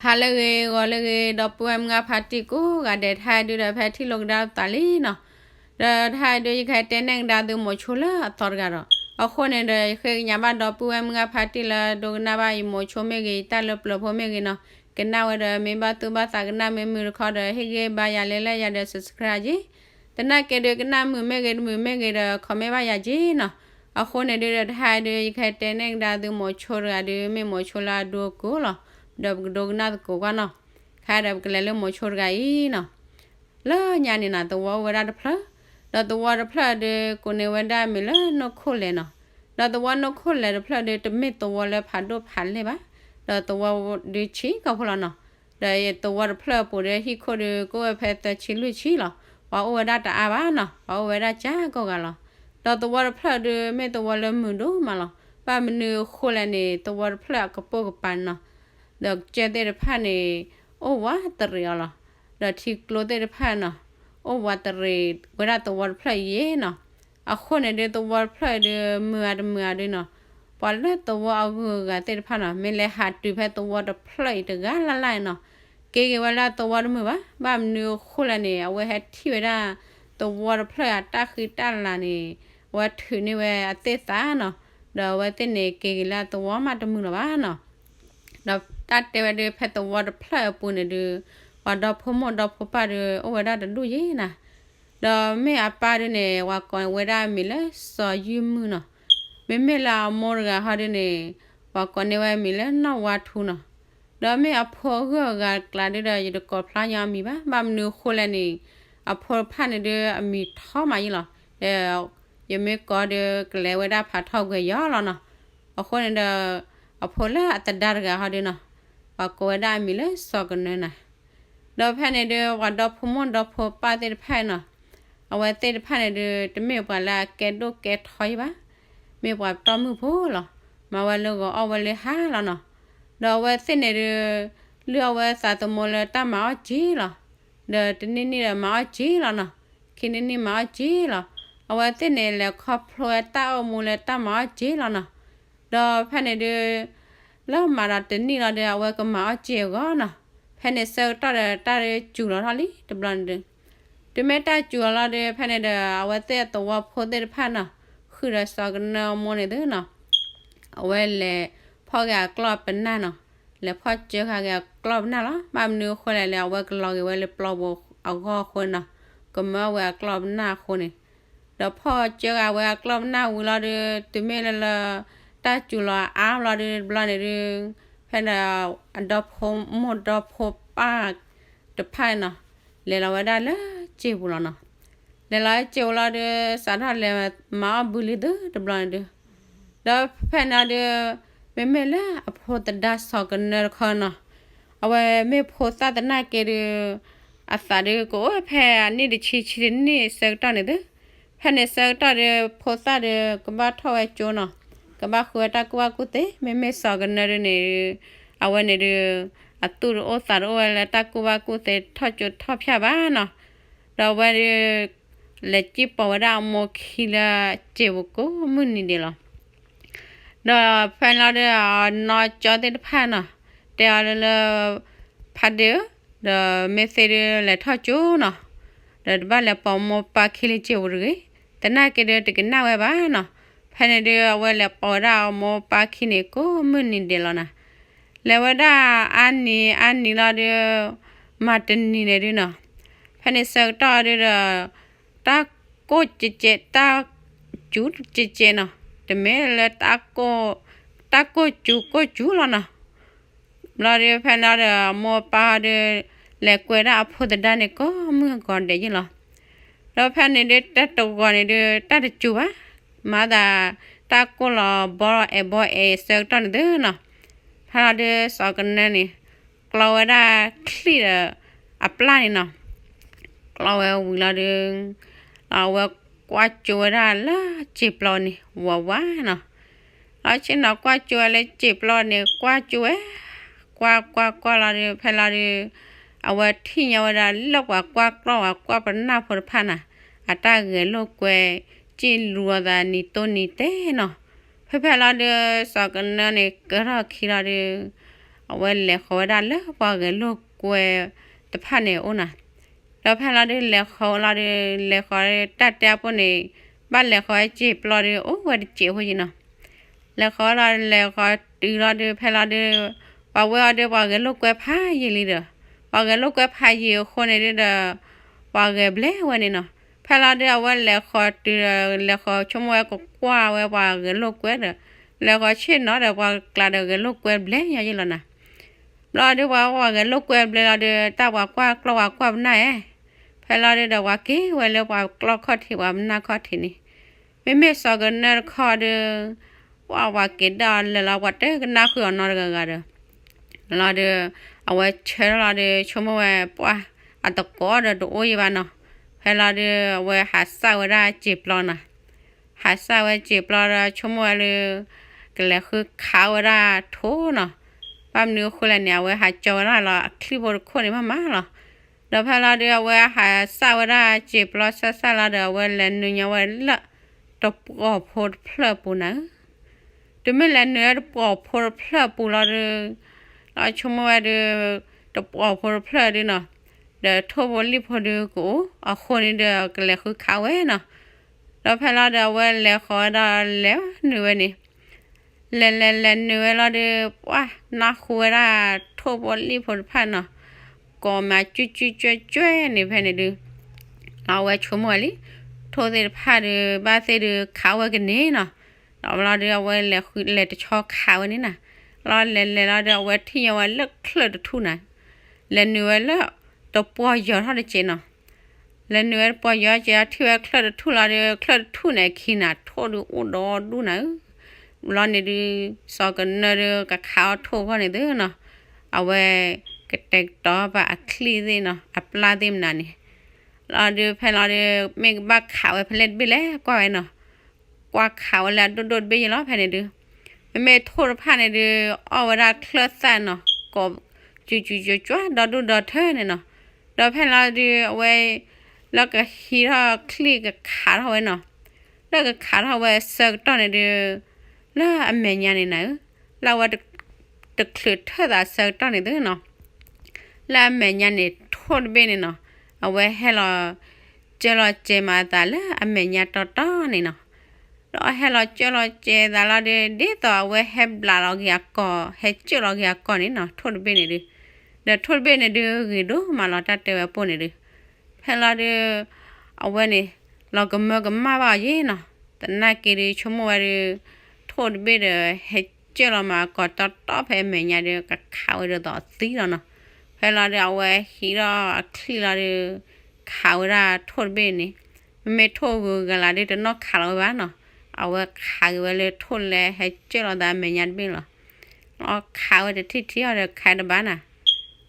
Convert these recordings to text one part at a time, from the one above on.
ဟါလၢအဂ့ၤ ဂီၤလၢအဂ့ၤ ဒီပုၢ်ဝဲၢ်မုၢ်ဂၢ်ဖါတံၢ်ကိးဂၤဒဲး တဟါဒုဒီး ဖဲထံၣ်လိာ်ကဒါသးလံနီၤ. ဒီးတဟါဒု ယကဟဲတဲနဲၣ်ကဒါသုမိၤဆိလၢအသီတဂၤဒီး အဃိန့ၣ်ဒီး ယဃ့ကညးဘၣ်ဒီပုၢ်ဝဲၢ်မုၢ်ဂၢ်ဖါတံၢ်လၢဒိကနၣ်ဘၣ်ယမိၤဆိမ့ၢ်ဂ့ၤ ယတၢ်လၢပျၢၤဖိမ့ၢ်ဂ့ၤနီၤ, ကနၣ်ဝဲဒီး မ့ၢ်ဘၣ်သူၣ်ဘၣ်သးကနၣ်မ့ၢ်မုာ်တခီဒီး ဟ့ၣ်ဂံၢ်ဘါယၤလဲၤလၢယၤဒီး subscribe က့ၤ သနာ်က့ဒု ကနၣ်မုာ်မ့ၢ်ဂ့ၤ တမုာ်မ့ၢ်ဂ့ၤဒီး comment ဘၣ်ယၤက့ၤနီၤ. အဃိန့ၣ်ဒုဒီး တဟါဒု ယကဟဲတဲနဲၣ်ကဒါသုမိၤဆိတဂၤဒု မ့ၢ်မိၤဆိလၢအဒိကိၢ်လီၤ. ဒီးပကဒိကနၣ်သကိးကွၢ်နီၤ. ခဲဒီးပကလဲၤလၢမိၤဆိတဂၤအံၤနီၤ. လၢညါန့ၣ်နီၤ သဝီအိၣ်ဝဲဒၣ်တဖျၢၣ်, ဒီးသဝီတဖျၢၣ်ဒု ကိးန့ၢ်ဝဲဒၣ်မံၤလၢနိၣ်ခိၣ်လဲၣ်နီၤ. ဒီးသဝီနိၣ်ခိၣ်လဲၣ်တဖျၢၣ်ဒု တမ့ၢ်သဝီလၢဖးဒိၣ်ဖးလဲၢ်ဘၣ်, ဒီးသဝီဒုဆံးကီၢ်ဖိလီၤနီၤ. ဒီးသဝီတဖျၢၣ်အပူၤဒီး ဟံၣ်ခိၣ်ဒု ကအိၣ်ဝဲဖဲသၢဆံလွံၢ်ဆံလီၤ. ပှၤအိၣ်ဝဲဒၣ်တအါဘၣ်နီၤ, ပှၤအိၣ်ဝဲဒၣ်ကၢ်ကိးဂၤလီၤ. ဒီးသဝီတဖျၢၣ်ဒု မ့ၢ်သဝီလၢမုာ်ဒိၣ်မးလီၤ. ဘၣ်မနုၤအဃိလဲၣ်န့ၣ် သဝီတဖျၢၣ်အကပိာ်ကပၤန့ၣ်နီၤ, ဒီးကစၢၢ်သ့ၣ်တဖၣ်န့ၣ် အိၣ်ဝးတရံးအီၤလီၤ. ဒီးထံကျိသ့ၣ်တဖၣ်နီၤ, အိၣ်ဝးတရံးဝဲဒၣ်သဝီတဖျၢၣ်အံၤနီၤ. အဃိန့ၣ်ဒု သဝီတဖျၢၣ်အံၤဒု မုာ်အါတမုာ်အါဒုနီၤ, ပှၤလၢသဝီအဂုၤအဂၤသ့ၣ်တဖၣ်နီၤ မ့ၢ်လဲၤဟးတုၤဖဲသဝီတဖျၢၣ်အံၤတဂၤလၢ်လၢ်န့ၣ်နီၤ, က့ၤက့ၤဝဲလၢသဝီတမုာ်ဘၣ်. ဘၣ်မနုၤအဃိလဲၣ်န့ၣ် အဝဲဟဲထံၣ်ဝဲဒၣ် သဝီတဖျၢၣ်အတၢ်ဃံတၢ်လၤန့ၣ် အဝဲထုးန့ၢ်ဝဲအသ့ၣ်သးနီၤ, ဒီးအဝဲသ့ၣ်န့ၣ် က့ၤက့ၤလၢသဝီမးတမုာ်လၢၤဘၣ်နီၤ. ဒီးတၢ်တဲဝဲဒု ဖဲသဝီတဖျၢၣ်အပူၤန့ၣ်ဒု ပှၤဒီဖိမိၢ်ဒီဖိပၢ်ဒု အိၣ်ဝဲဒၣ်တဒူၣ်ယဲနီၤ. ဒီးမ့ၢ်အပၢ်ဒုန့ၣ် ပှၤကိးဝဲဒၣ်အမံၤလၢစီၤယုၢ်မုၢ်နီၤ. မ့မ့ၢ်လၢအမိၢ်တဂၤဟီဒုန့ၣ် ပှၤကိးန့ၢ်ဝဲအမံၤလၢနီၢ်ဝါထူနီၤ. ဒီးမ့ၢ်အဖိအဂုၤအဂၤကျါဒုဒီး ယတကိးဖျါညီအမံၤဘၣ်. ဘၣ်မနုၤအဃိလဲၣ်န့ၣ် အဖိတဖၣ်န့ၣ်ဒု အမံၤထီမးယဲလီၤ. ဒီးယမ့ၢ်ကိးဒု ကလဲၤဝဲဒၣ်ဖးထီၣ်ကွံာ်ယီၤလီၤနီၤ. အဃိန့ၣ်ဒီး အဖိလၢအသဒါတဂၤဟီဒုနီၤ ပှၤကိးဝဲဒၣ်အမံၤလၢစီၤကနၢနီၤ. ဒီးဖဲန့ၣ်ဒု ပှၤဒီဖိမိၢ်ဒီဖိပၢ်သ့ၣ်တဖၣ်နီၤ, အဝဲသ့ၣ်တဖၣ်န့ၣ်ဒု တမ့ၢ်ပှၤလၢအကဲဒိၣ်ကဲထီယဲဘၣ်, မ့ၢ်ပှၤပတီၢ်မုၢ်ဖိလီၤ. မၤဝဲလၢဂီၤအီၣ်ဝဲလၢဟါလီၤနီၤ. ဒီးအဝဲသ့ၣ်န့ၣ်ဒု လုၢ်အီၣ်ဝဲသးသမူလၢတၢ်မၤအီၣ်က့ၤလီၤ. ဒီးတနံၣ်နံၣ်ဒီးမၤအီၣ်က့ၤလီၤနီၤ. ခံနံၣ်နံၣ်မၤအီၣ်က့ၤလီၤ. အဝဲသ့ၣ်န့ၣ် လဲၤခီဖျိဝဲတၢ်အိၣ်မူလၢတၢ်မၤအီၣ်က့ၤလီၤနီၤ. ဒီးဖဲန့ၣ်ဒု လၢမၤဒီးတနံၣ်လီၤဒီး အဝဲကမၤအီၣ်က့ၤအဂီၢ်နီၤ. ဖဲန့ၣ်ဆၢကတီၢ်ဒီး တၢ်ဒုစူၤလီၤထီၣ်လံတဘျီန့ၣ်ဒု တုၤမ့ၢ်တၢ်စူၤအီၤလီၤဒီး ဖဲန့ၣ်ဒီး အဝဲသ့ၣ်အသဝီဖိသ့ၣ်တဖၣ်နီၤ ဃုာ်ဒီးစီၤကနၢအမိၢ်န့ၣ်သုနီၤ, အဝဲလဲၤဖီၣ်က့ၤအကျီၢ်ပနၢ်နီၤ, လဲၤဖီၣ်ကၢဃာ်က့ၤအကျီၢ်ပနၢ်လီၤ. ဘၣ်မနုၤအဃိလဲၣ်န့ၣ် အဝဲကလီၤက့ၤဝဲလၢပျီပူၤအဂီၢ်အဃိနီၤ, ကမၢဝဲအကျီၢ်ပနၢ်အဃိန့ၣ် ဒီးဖီၣ်ကၢဃာ်ဝဲအကျီၢ်ပနၢ်ဝံၤလီၤဒီး တုၤမ့ၢ်လၢလၢ တၢ်စူၤလီၤအါလီၤဒီးတဘျီန့ၣ်ဒု ဖဲန့ၣ် အဒီဖိမိၢ်ဒီဖိပၢ်တဖၣ်နီၤ လဲၤလီၤဝဲဒၣ်လၢစံာ်ပူၤလီၤနီၤ. လဲၤလီၤလၢစံာ်ပူၤလီၤဒီး စးထီၣ်လဲၤမၤအီၣ်ဘုလံသုတဘျီန့ၣ်ဒု ဒီးဖဲန့ၣ်ဒု မ့မ့ၢ်လၢအဖိသဒါစီၤကနၢတခီနီၤ, အဝဲမ့ၢ်ဖိသၣ်သနာ်က့ဒု အသးဒုကအိၣ်ဖဲအနံၣ်တဆံ ဆံတနံၣ်ဆၢကတီၢ်န့ၣ်သု, ဖဲန့ၣ်ဆၢကတီၢ်ဒု ဖိသၣ်ဒု ကဘၣ်ထီၣ်ဝဲကၠိနီၤ, ကဘၣ်ဃုဝဲတၢ်ကူၣ်ဘၣ်ကူၣ်သ့, မ့မ့ၢ်စီၤကနၢဒုန့ၣ် အဝဲန့ၣ်ဒု အသူၣ်တအိၣ်သးတအိၣ်ဝဲလၢတၢ်ကူၣ်ဘၣ်ကူၣ်သ့ထီၣ်ကၠိထီၣ်ဖၠၣ်ဘၣ်နီၤ, ဒီးအဝဲဒု လဲၤစံၣ်ပိာ်ဝဲဒၣ်အမိၢ်ခံလၢစံာ်ပူၤကိးမုၢ်နံၤဒဲးလီၤ. ဒီးဖဲန့ၣ်လီၤဒီး အနီၢ်ကၠီသ့ၣ်တဖၣ်နီၤ တဲအီၤလၢ ဖါဒ့ဧၢ, ဒီးမ့ၢ်သ့ဒုလဲၤထီၣ်ကၠိနီၤ, ဒီးတဘၣ်လဲၤပိာ်မိၢ်ပၢ်ခံလၢစံာ်ပူၤတဂ့ၤ, သနာ်က့ဒုတကနၣ်ဝဲဘၣ်နီၤ. ဖဲန့ၣ်ဒု အဝဲလဲၤပိာ်ဝဲဒၣ်အမိၢ်ပၢ်ခံန့ၣ်ကိးမုၢ်နံၤဒဲးလီၤနီၤ. လဲၤဝဲဒၣ်အါနံၤအါနံၤလီၤဒု မၤတနံၤန့ၣ်ဒုနီၤ, ဖဲန့ၣ်ဆၢကတီၢ်ဒုဒီး တၢ်ကိၢ်ကဲးကဲး တၢ်စူၤကဲးကဲးနီၤ, တမ့ၢ်လၢ တၢ်ကိၢ်စူၤကိၢ်စူၤလီၤနီၤ. ဘျီဒု ဖဲန့ၣ်လီၤဒီး အမိၢ်အပၢ်ဒု လဲၤကွဲဒၣ်အဖိသဒါန့ၣ် ကိးမုၢ်ဂီၤဒဲးယဲလီၤ. ဒီးဖဲန့ၣ်ဒု တၢ်တဂီၤန့ၣ်ဒု တၢ်တစူၤဘၣ်, မၤသး တၢ်ကိၢ်လီၤဘီလီၤအဲးဘီအဲးဆၢကတီၢ်န့ၣ်သုနီၤ. ဖဲလီၤဒု စီၤကနၢန့ၣ် ကျီဝဲဒၣ်ချံၣ်ဒီး အပျၢ်န့ၣ်နီၤ. ကျီဝဲဝံၤလီၤဒု အဝဲကွၢ်ကၠိဝဲဒၣ်လၢစံာ်ပျီန့ၣ် ဝးဝးနီၤ. လီၤဆ့ၣ်နီၤ ကွၢ်ကၠိဝဲလၢစံာ်ပျီန့ၣ် ကွၢ်ကၠိဝဲ, ကွၢ်ကွၢ်ကွၢ်လီၤဒု ဖဲလီၤဒု အဝဲထံၣ်ညီဝဲဒၣ်လၢပှၤကွၢ်ကျီၢ်ပှၤကွၢ်ပနၢ်ဖိတဖၣ်နီၤ အတၢ်ဂဲၤလိာ်ကွဲ စံၣ်လူၤအသးနံၤတိၢ်နံၤတဲနီၤ. ဖဲဖဲလီၤဒု စီၤကနၢန့ၣ် ကၢထီၣ်ခံလီၤဒု အဝဲလဲၤဃီၤဝဲဒၣ်လၢပှၤဂဲၤလိာ်ကွဲတဖၣ်န့ၣ်အအိၣ်နၤ. ဒီးဖဲလီၤဒုးလဲၤဃီၤလီၤဒုး လဲၤဃီၤတၢ်တဲအပူၤန့ၣ် ဘၣ်လဲၤဃီၤဝဲစံာ်ပျီဒုး အိၣ်ဝဲတစဲးဖိယံၤနီၤ. လဲၤဃီၤလီၤ လဲၤဃီၤတုၤလီၤဒုး ဖဲလီၤဒုး ပှၤဝဲအီၤဒုး ပှၤဂဲၤလိာ်ကွဲဖးယံာ်လံဒီး ပှၤဂဲၤလိာ်ကွဲဖးယံာ်အဃိန့ၣ်ဒုးဒီး ပှၤဂဲၤဘျဲဝဲန့ၣ်နီၤ. ဖဲလီၤဒုး အဝဲလဲၤဃီၤတုၤဒီး လဲၤဃီၤဆိကမိၣ်ဝဲကကွၢ်ဝဲပှၤဂဲၤလိာ်ကွဲဒီး လဲၤဃီၤဆ့ၣ်နီၤဒီး ပှၤကျါဒီးဂဲၤလိာ်ကွဲဘျဲညါယံၤလီၤနၤ. ဘျီဒုးပှၤဝဲဂဲၤလိာ်ကွဲဘျဲလီၤဒုး တၢ်ပှၤကွၢ်ကျီၢ်ပှၤကွၢ်ပနၢ်ဧါ. ဖဲလီၤဒုးဒီး ပှၤက့ၤဝဲလၢပှၤကျီၢ်ခီၣ်ထံး ပှၤပနၢ်ခီၣ်ထံးန့ၣ် မ့မ့ၢ်စီၤကနၢတခီဒုး ပှၤပှၤက့ၤဒၣ်အီၤလၢာ်လီၤ ပှၤတကနၣ်ဃုာ်အီၤနီတဂၤဂၤဒီး လီၤဒုး အဝဲဆၢထၢၣ်လီၤဒုး ဆိကမိၣ်ဝဲပှၤ အတကိးဒီးတအိၣ်ယံၤဘၣ်နီၤ. ဖဲလီၤဒုး အဝဲဟးစၢ်ဝဲဒၣ်စံာ်ပျီနီၤ. ဟးစၢ်ဝဲစံာ်ပျီဒီး ဆိကမိၣ်ဝဲလၢ ကလဲၤဃုခးဝဲဒၣ်ထိၣ်နီၤ. ဘၣ်မနုၤအဃိလဲၣ်န့ၣ် အဝဲဟးကၠီဝဲဒၣ်လီၤအချံၣ်ဖိတခိၣ်န့ၣ်မးမးလီၤ. ဒီးဖဲလီၤဒုး အဝဲဟးစၢ်ဝဲဒၣ်စံာ်ပျီစၢ်စၢ်လီၤဒီး အဝဲလဲၤနုာ်ညီဝဲလၢ တပှီၢ်ဖိတဖျၢၣ်အပူၤနၤဧၢ. တုၤမ့ၢ်လဲၤနုာ်လၢတပှီၢ်ဖိတဖျၢၣ်အပူၤလီၤဒုး လီၤဆိကမိၣ်ဝဲဒုး တပှီၢ်ဖိတဖျၢၣ်ဒုးနီၤ ဒီးထိၣ်ဖိလံၣ်ဖိဒုးကအိၣ်အဃိန့ၣ်ဒီး ကလဲၤဃုခးဝဲနီၤ. ဒီးဖဲလီၤဒုး အဝဲလဲၤဃီၤဝဲဒီးလဲၤနုာ်ဝဲန့ၣ် လဲၤလဲၤလဲၤနုာ်ဝဲလီၤဒုး ပှၤနၢ်ဟူဝဲဒၣ်ထိၣ်ဖိလံၣ်ဖိတဖၣ်နီၤ ကိးမးကၠွဲၣ်ကၠွဲၣ်ကၠွဲၣ်ကၠွဲၣ်န့ၣ်ဖဲန့ၣ်ဒုး အဝဲဆိကမိၣ်ဝဲလံ ထိၣ်သ့ၣ်တဖၣ်ဒုး ဘၣ်သ့ၣ်ဒုးခးဝဲကန့ၢ်နီၤ. ဒီးလီၤဒုး အဝဲလဲၤဃုလဲၤတဆီခးဝဲန့ၣ်နၤ. လီၤလဲၤလဲၤလီၤဒုး အဝဲထံၣ်ညီဝဲလၢချၢၣ်တထူၣ်နၤ. လဲၤနုာ်ဝဲလၢ တပှီၢ်ယီၤထီၣ်တစဲးနီၤ. လဲၤနုာ်ဝဲတပှီၢ်ယီၤစဲး ထံၣ်ဝဲချၢၣ်တထူၣ်လီၤဒုး ချၢၣ်တထူၣ်န့ၣ်အခံနၤ ထိၣ်ဒုးအိၣ်ဒီဒူၣ်နၤဧၢ. လီၤန့ၣ်ဒုး စီၤကနၢဒုး ကခးအီၤထိၣ်အဂီၢ်န့ၣ်သုနီၤ. အဝဲ ကတဲာ်ကတီၤဘၣ်အချံၣ်သ့ၣ်နီၤ အပျၢ်သ့ၣ်မနုၤန့ၣ် လီၤဒုး ဖဲလီၤဒုး မ့ၢ်ကဘၣ်ခးဝဲဖဲလဲၣ်တဘ့ၣ်လဲၣ်ကွၢ်ဝဲနီၤ. ကွၢ်ခးဝဲလၢအဒိၣ်ဒိၣ်တဘ့ၣ်ယံၤလီၤဖဲန့ၣ်ဒုး မ့မ့ၢ်ထိၣ်တဖၣ်န့ၣ်ဒုး အီၣ်ဝဲဒၣ်ချၢၣ်သၣ်နီၤ ကိး ကၠူကၠူကၠူကၠူ ဒီဒူၣ်ဒီထၢန့ၣ်နီၤ. ဒီးဖဲလီၤဒုး အဝဲ လၢကဟံးထီၣ်ချံၣ်ကခးထီၣ်ဝဲနီၤ. လၢကခးထီၣ်ဝဲအဆၢကတီၢ်န့ၣ်ဒုး လၢအမဲာ်ညါန့ၣ်နၤဧၢ လၢအဝဲ တချုးထၢၣ်သးအဆၢကတီၢ်န့ၣ်သုနီၤ လၢအမဲာ်ညါန့ၣ် ထိၣ်တဘ့ၣ်န့ၣ်နီၤ အဝဲဟဲလီၤ ကၢလီၤကဲမးအသးလၢအမဲာ်ညါတီတီန့ၣ်နီၤ. ဒီးဟဲလီၤကၢလီၤကဲသးလီၤဒုး ဒ်သိးအဝဲဟဲဘျးလီၤက့ၤအကီၢ် ဟဲကၢလီၤက့ၤအကီၢ်န့ၣ်နီၤ ထိၣ်တဘ့ၣ်န့ၣ်ဒုး. ဒီးထိၣ်တဘ့ၣ်န့ၣ်ဒုး ဂ့ၤဒိၣ်မးလီၤတၢ်တဲဝဲအပိၢ်န့ၣ်ဒုး. ဖဲလီၤဒုး အဝဲန့ၣ် လီၤကမၢကမၣ်ဘၣ်အီၤယံၤနီၤ. သနာ်က့ဒုး ဆိကမိၣ်ဝဲဒုး ထိၣ်တဘ့ၣ်ဒီး ဟဲကၢလီၤမးအကီၢ်တီတီဖဲအမဲာ်ညါဒုး ကခးဝဲဒ်သိးအသံလီၤနီၤ. ဖဲလီၤဒုး အဝဲဟံးထီၣ်အချံၣ်လီၤဒုး ခးဝဲဒၣ်ထိၣ်တဘ့ၣ်န့ၣ် မ့မ့ၢ်ထိၣ်ဂုၤဂၤလၢ်ဒုး တနီၣ်ခးလီၤဝဲဘၣ်နီၤ. အဝဲခးက့ၤဝဲလၢထိၣ်လၢဟဲကၢလီၤသးအမဲာ်ညါတဘ့ၣ်လီၤ. ခးဝဲတထံၣ်ထံၣ်အီၤဒီးခးတဘၣ်နၤ.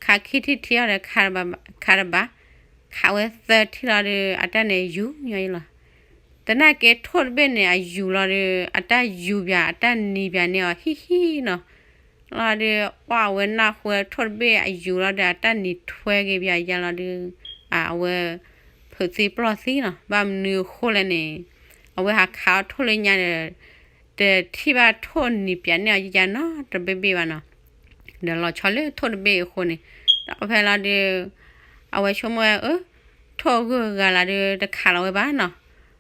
ခးခံထံၣ်ထံၣ်အီၤဒီးခးတဘၣ်, ခးတဘၣ်, ခးဝဲသၢထံၣ်လီၤဒုး အတၢ်န့ၣ်ယူၤညီယံၤလီၤ. သနာ်က့ထိၣ်တဘ့ၣ်န့ၣ် အယူၤလီၤဒုး အတၢ်ယူၤပၠး အတၢ်နံၤပၠးန့ၢ်အီၤဟံၣ်ဟံၣ်နီၤ. လီၤဒုး ပှၢ်အဝဲနၢ်ဟူဝဲထိၣ်တဘ့ၣ်အယူၤလီၤဒီး အတၢ်နံၤထွဲက့ၤပၠးယါလီၤဒုး အဝဲ ဖုးသံပျီၢ်သံနီၤ. ဘၣ်မနုၤအဃိလဲၣ်န့ၣ် အဝဲဟးခးအီၤထိၣ်လၢညါဒီး တထံၣ်ဘၣ်ထိၣ်နံၤပၠးန့ၢ်အီၤယါနီတဘ့ၣ်ဘၣ်နီၤ. ဒီးလီၤဆီလၢထိၣ်တဘ့ၣ်အဃိန့ၣ် ဒီးဖဲလီၤဒုး အဝဲဆိကမိၣ်ဝဲ အၢ ထိၣ်အဂုၤအဂၤလၢ်ဒုး တခးလီၤဝဲဘၣ်နီၤ.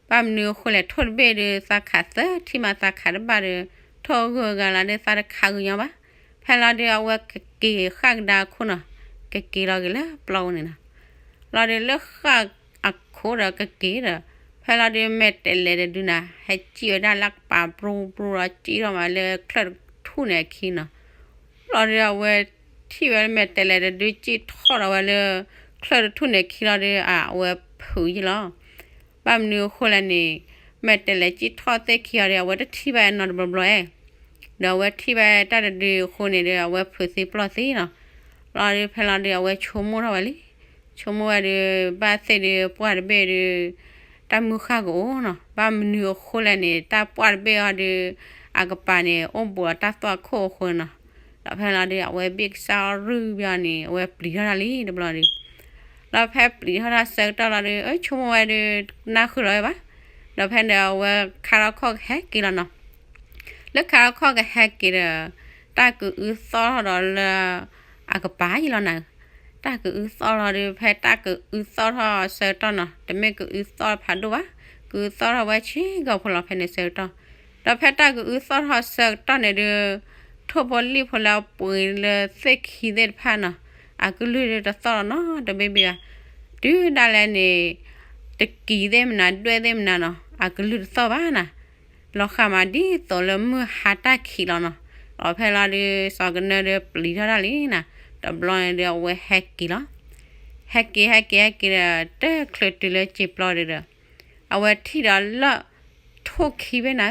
ဘၣ်မနုၤအဃိလဲၣ် ထိၣ်တဘ့ၣ်ဒုး သးခးသၢထံၣ်မးသးခးတဘၣ်ဒီး ထိၣ်အဂုၤအဂၤလၢ်ဒုး သးတခးဂုာ်ညီဘၣ်. ဖဲလီၤဒုး အဝဲကက့ၤဃၣ်ကဒါအခိၣ်နီၤ, ကက့ၤလီၤက့ၤလၢပျီပူၤန့ၣ်နီၤ. လီၤဒုးလၢဃၣ်အခိၣ်ဒီးကက့ၤဒီး ဖဲလီၤဒုးမဲာ်တဲးလဲးတဒုနၤ ဟဲစံၣ်ဝဲဒၣ်လၢကပၤပြူပြူဒီး စံၣ်ထီၣ်မးလၢချၢၣ်တထူၣ်န့ၣ်အခံနီၤ. လီၤဒုးအဝဲထံၣ်ဝဲလၢမဲာ်တဲးလဲးတဒု စံၣ်ထီၣ်ဒီးဝဲလၢ ချၢၣ်တထူၣ်န့ၣ်အခံလီၤဒုး အဝဲဖုးယံၤလီၤ. ဘၣ်မနုၤအဃိလဲၣ်န့ၣ် မဲာ်တဲးလဲးစံၣ်ထီၣ်သ့ၣ်ခံအီၤဒီး အဝဲတထံၣ်ဘၣ်နီတဘျီဘျီဧါ. ဒီးအဝဲထံၣ်ဘၣ်တၢ်တဒုအဃိန့ၣ်ဒီး အဝဲဖုးသံပျီၢ်သံနီၤ. လီၤဒုးဖဲလီၤဒုး အဝဲဆိကမိၣ်ထီၣ်ဝဲလံ. ဆိကမိၣ်ဝဲဒုး ဘၣ်သ့ၣ်ဒုးပှၢ်တဘ့ၣ်ဒုး တၢ်မုၢ်ဃၢ်ကအိၣ်နီၤ. ဘၣ်မနုၤအဃိလဲၣ်န့ၣ် တၢ်ပှၢ်တဘ့ၣ်အီၤဒုး အကပၤန့ၣ် အိၣ်ဘူးဒီးတၢ်သွၣ်ခိၣ်အဃိနီၤ. ဒီးဖဲလီၤဒုး အဝဲဘ့ၣ်ကစၢ်အီၣ်ရုၢ်ဘၣ်န့ၣ် အဝဲပျံၤထီၣ်တၢ်လံတဘျီဒုး လီၤဖဲပျံၤထီၣ်တၢ်ဆၢကတီၢ်လီၤဒုး အဆိကမိၣ်ဝဲဒုး နၢ်ဃုာ်လီၤဝဲဘၣ်. ဒီးဖဲန့ၣ်အဝဲခါထီၣ်ခီၣ်ကဟဲက့ၤလီၤနီၤ. လၢခါထီၣ်ခီၣ်ကဟဲက့ၤဒီး တၢ်ကအုသီၣ်ထီၣ်ဒီးလၢ အကပၤယံၤလီၤနၤ, တၢ်ကအုသီၣ်လီၤဒီး ဖဲတၢ်ကအုသီၣ်ထီၣ်ဆၢကတီၢ်နီၤ တမ့ၢ်ကအုသီၣ်ဖးဒိၣ်ဘၣ်, ကအုသီၣ်ထီၣ်ဝဲဆ့ကီၢ်ဖိလီၤ ဖဲန့ၣ်ဆၢကတီၢ်, ဒီးဖဲတၢ်ကအုသီၣ်ထီၣ်ဆၢကတီၢ်န့ၣ်ဒုး ထိၣ်ဖိလံၣ်ဖိလၢအပှ့ၤလၢသ့ၣ်ခံသ့ၣ်တဖၣ်နီၤ အကလုၢ်ဒုးတသီၣ်လီၤနီတဘ့ၣ်ဘ့ၣ်ဘၣ်, တုၤဒၣ်လဲာ်န့ၣ် တကံၤသ့ၣ်မနၤ ဒွဲၣ်သ့ၣ်မနၤနီၤ အကလုၢ်တသီၣ်ဘၣ်နၤ လီၤဃာ်မးဒ်သိးလၢမုၢ်ဟါတၢ်ခံးလီၤနီၤ, ဒီးဖဲလီၤဒုး စီၤကနၢဒုးပျံၤထီၣ်ဒၣ်လံနၤ, တဘျီန့ၣ်ဒုးအဝဲဟဲက့ၤလီၤ, ဟဲက့ၤ ဟဲက့ၤ ဟဲက့ၤဒီး တချုးတုၤလၢစံာ်ပျီဒုးဒီး အဝဲထံၣ်ဒီးလၢ ထိၣ်ခံဘ့ၣ်နၤဧၢ,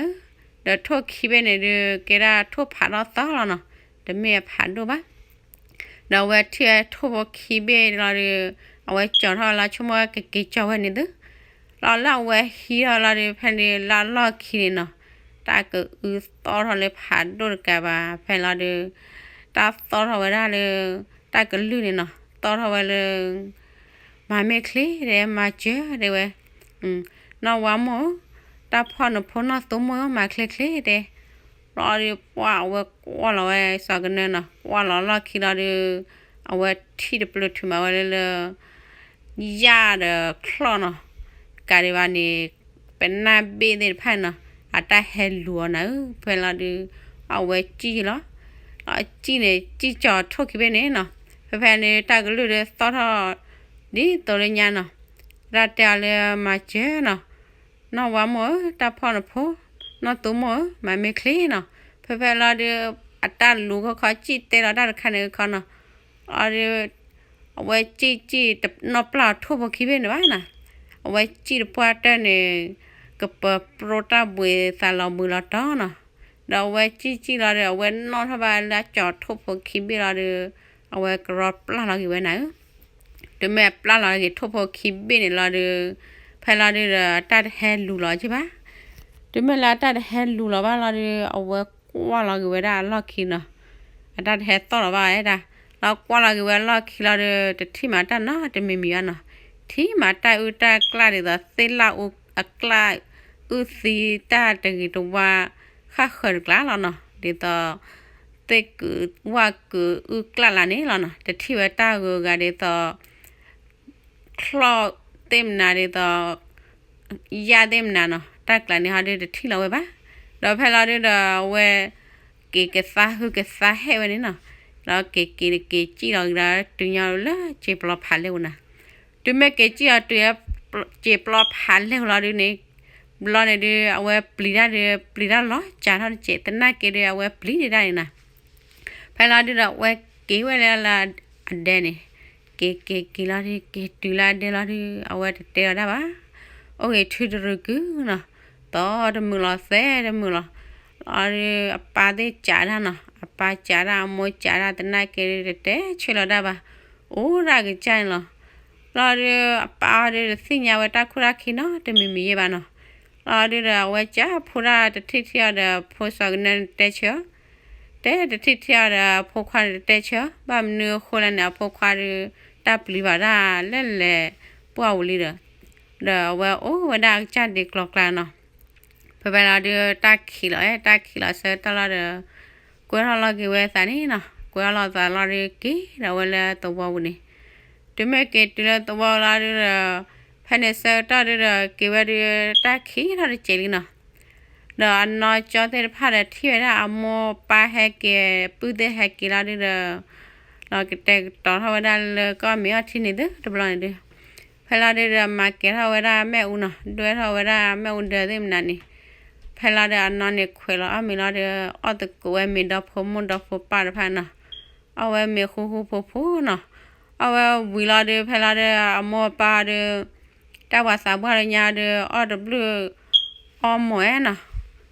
ဒီးထိၣ်ခံဘ့ၣ်န့ၣ်ဒုး ကဲဒၣ်ထိၣ်ဖးထီၣ်သီလီၤနီၤ, တမ့ၢ်အဖးဒိၣ်ဘၣ် ဒီးအဝဲထံၣ်ဝဲထိၣ်ဖိခံဘ့ၣ်လီၤဒီး အဝဲကၠီထီၣ်လီၤ ဆိကမိၣ်ဝဲကက့ၤကၠီဝဲန့ၣ်သု, လီၤလၢအဝဲဟံးထီၣ်လီၤဒီး ဖဲန့ၣ်လၢအလီၢ်ခံန့ၣ်နီၤ, တၢ်ကအုသီၣ်ထီၣ်လၢဖးဒိၣ်တကးဘၣ် ဖဲလီၤဒုး တၢ်သီၣ်ထီၣ်ဝဲဒၣ်လၢ တၢ်ကလုၢ်န့ၣ်နီၤ သီၣ်ထီၣ်ဝဲလၢ မၤမ့ၢ်ချ့တဲ မၤစၢၤတဲဝဲ, နီၢ်ဝါမိၢ်ဧၢ, တၢ်ဖီၣ်နဖိနီၢ်သူမိၢ်ဧၢ မၤချ့ချ့တဲ, လီၤဒုးပှၢ်အဝဲကွၢ်လီၤဝဲစီၤကနၢနီၤ ကွၢ်လီၤလီၢ်ခံလီၤဒုး အဝဲထံၣ်တပျုာ်ထုးမးဝဲလၢလၢ ယၣ်ဒီးချီၣ်နီၤ, တကးဒံးဘၣ်န့ၣ် ပနၢ်ဘ့ၣ်သ့ၣ်တဖၣ်န့ၣ်နီၤ အတၢ်ဟဲလူၤအီၤနၤဧၢ, ဖဲလီၤဒုး အဝဲစံၣ်လီၤ, လီၤစံၣ်န့ၣ် စံၣ်ကၠီၤထိၣ်ခံဘ့ၣ်န့ၣ်နီၤ, ဖဲဖဲန့ၣ် တၢ်ကလုၢ်ဒုးသီၣ်ထီၣ် ဒ်သိးလၢညါနီၤ, တၢ်တဲအီၤလၢမၤစၢၤနီၤ နီၢ်ဝါမိၢ်ဧၢ, တၢ်ဖီၣ်နဖိ နီၢ်သူမိၢ်ဧၢ, မၤမ့ၢ်ချ့နီၤ, ဖဲဖဲလီၤဒုး အတၢ်လူၤခီခီ စံၣ်တဲလီၤတၢ်တခါန့ၣ်ခီနီၤ, လီၤဒုး အဝဲစံၣ်စံၣ်တနီၣ်ပျၢ်အီၤထိၣ်ဖိခံဘ့ၣ်န့ၣ်ဘၣ်နီၤ, အဝဲစံၣ်တပှၢ်တၢၢ်န့ၣ် ကပၢၤပြိတၢ်ဘှံးသးလီၤဘှံးလီၤတီၤနီၤ, ဒီးအဝဲစံၣ်စံၣ်လီၤဒီး အဝဲနီၣ်ထီၣ်ဘၣ်လၢအကၠီၤထိၣ်ဖိခံဘ့ၣ်လီၤဒုး အဝဲကရီပျၢ်လီၤက့ၤဝဲနၤဧၢ တုၤမ့ၢ်အပျၢ်လီၤက့ၤထိၣ်ဖိခံဘ့ၣ်န့ၣ်လီၤဒုး, ဖဲလီၤဒုးဒီးအတၢ်တဟဲလူၤလီၤက့ၤဘၣ်, တုၤမ့ၢ်လၢအတၢ်တဟဲလူၤလီၤဘၣ်လီၤဒုး အဝဲကွၢ်လီၤက့ၤဝဲဒၣ်အလီၢ်ခံနီၤ, အတၢ်တဟဲသီၣ်လီၤဘၣ်ဝဲဒၣ်, လီၤကွၢ်လီၤက့ၤဝဲအလီၢ်ခံလီၤဒုး တထံၣ်မးတၢ်နီတမံၤမံၤဘၣ်နီၤ, ထံၣ်မးတၢ်အုၣ်တၢ်ကျၣ်ဒ်သိးသ့ၣ်လၣ်အူအကျၣ် အုၣ်သံတၢ်တဂ့ၤတဝါ ဃၣ်ဃၢၤတကျါလီၤနီၤ, ဒ်သိး သ့ၣ်ကုာ်ဝၣ်ကုာ်အုၣ်ကျၣ်လၢန့ၣ်လီၤနီၤ, တထံၣ်ဝဲတၢ်ဂုၤအဂၤဒ်သိး ချီၣ်သ့ၣ်မနၤဒ်သိး ယၣ်သ့ၣ်မနၤနီၤ, တၢ်ကျးန့ၣ်ဟီဒုးတထံၣ်လီၤဝဲဘၣ်, ဒီးဖဲလီၤဒုးဒီးအဝဲ က့ၤကသါဟုကသါဟဲဝဲန့ၣ်နီၤ, ဒီးက့ၤက့ၤက့ၤစံၣ်လီၤက့ၤဒီး တုၤညီလၢစံာ်ပျီဖးလဲၢ်ပူၤနီၤ, တုၤမ့ၢ်က့ၤစံၣ်အီၤတုၤ စံာ်ပျီဖးလဲၢ်ပူၤလီၤဒုးန့ၣ်, ဘျီန့ၣ်ဒုး အဝဲပျံၤတၢ်ဒုး ပျံၤတၢ်လီၤစှၤထီၣ်တစဲး သနာ်က့ဒုး အဝဲပျံၤဒံးတၢ်န့ၣ်နီၤ ဖဲလီၤဒုးဒီးအဝဲက့ၤဝဲလၢလၢအဒဲန့ၣ်, က့ၤက့ၤက့ၤလီၤဒုး က့ၤတုၤလၢအဒဲလီၤဒုး အဝဲတတဲလီၤတၢ်ဘၣ်, အိၣ်ဂ့ၤထုတရူးကုနီၤ, သီတမုာ်လီၤသဲတမုာ်လီၤ, လီၤဒုးအပၢ်သ့ၣ်စးတၢ်နီၤ, အပၢ်စးတၢ် အမိၢ်စးတၢ် သနာ်က့ဒုးတတဲဆၢလီၤတၢ်ဘၣ်, အိၣ်ဒၣ်ကစၢ်န့ၣ်လီၤ, လီၤဒုးအပၢ်အီၤဒုးတသ့ၣ်ညါဝဲတၢ်ခိၣ်တၢ်ခံနီတမံၤမံၤယဲၢ်ဘၣ်နီၤ, လီၤဒုးဒီးအဝဲစးဖိတၢ်တထံၣ်ထံၣ်အီၤဒီး ဖိစီၤကနၢန့ၣ်တဲဆၢ တဲတထံၣ်ထံၣ်အီၤဒီးအဖိခွါန့ၣ်တတဲဆၢ, ဘၣ်မနုၤအဃိလဲၣ်န့ၣ် အဖိခွါဒုး တၢ်ပျံၤဘၣ်တၢ်လဲၣ်လဲၣ် ပှၢ်ဝံၤလံဒီး, ဒီးအဝဲအိၣ်ဝဲဒၣ်ကစၢ်ဒံးကျီကျါနီၤ, ဖဲဖဲလီၤဒုးတၢ်ခံးလီၤ တၢ်ခံးလီၤဆၢကတီၢ်လီၤဒီး ကွဲထီၣ်လီၤက့ၤဝဲသးန့ၣ်နီၤ, ကွဲထီၣ်လီၤသးလီၤဒုးက့ၤဒီးဝဲလၢသဝီပူၤန့ၣ်, တုၤမ့ၢ်က့ၤတုၤလၢသဝီလီၤဒုးဒီး ဖဲန့ၣ်ဆၢကတီၢ်ဒုးဒီး က့ၤဝဲဒုးတၢ်ခံးထီၣ်တစဲးလံနီၤ ဒီးအနီၢ်ကၠီသ့ၣ်တဖၣ်ဒီးထံၣ်ဝဲဒၣ်အမိၢ်ပၢ်ဟဲက့ၤ ပုၢ်သ့ၣ်ဟဲက့ၤလီၤဒုးဒီး လီၤကတဲာ်ကတီၤထီၣ်ဝဲဒၣ်လၢကီၢ်မ့ၢ်အီထံန့ၣ်သုတဘျီန့ၣ်ဒုး, ဖဲလီၤဒုးဒီးမၤကဲၤထီၣ်ဝဲဒၣ်မ့ၣ်အူနီၤ, ဒွဲထီၣ်ဝဲဒၣ်မ့ၣ်အူဒၢသ့ၣ်မနၤန့ၣ်, ဖဲလီၤဒုးအနီၢ်န့ၣ်ခွဲးလီၤအီၣ်မ့ၤလီၤဒုး အီၣ်သကိးဝဲမ့ၤဒီဖိမိၢ်ဒီဖိပၢ်တဖၣ်နီၤ, အီၣ်ဝဲမ့ၤဃူဃူဖိးဖိးနီၤ, အီၣ်ဝဲဝံၤလီၤဒုး ဖဲလီၤဒုးအမိၢ်အပၢ်ဒုး တၢ်ပှၤသးပှၢ်လၢညါဒုး အီၣ်တဘျုး အီၣ်မီၢ်နီၤ,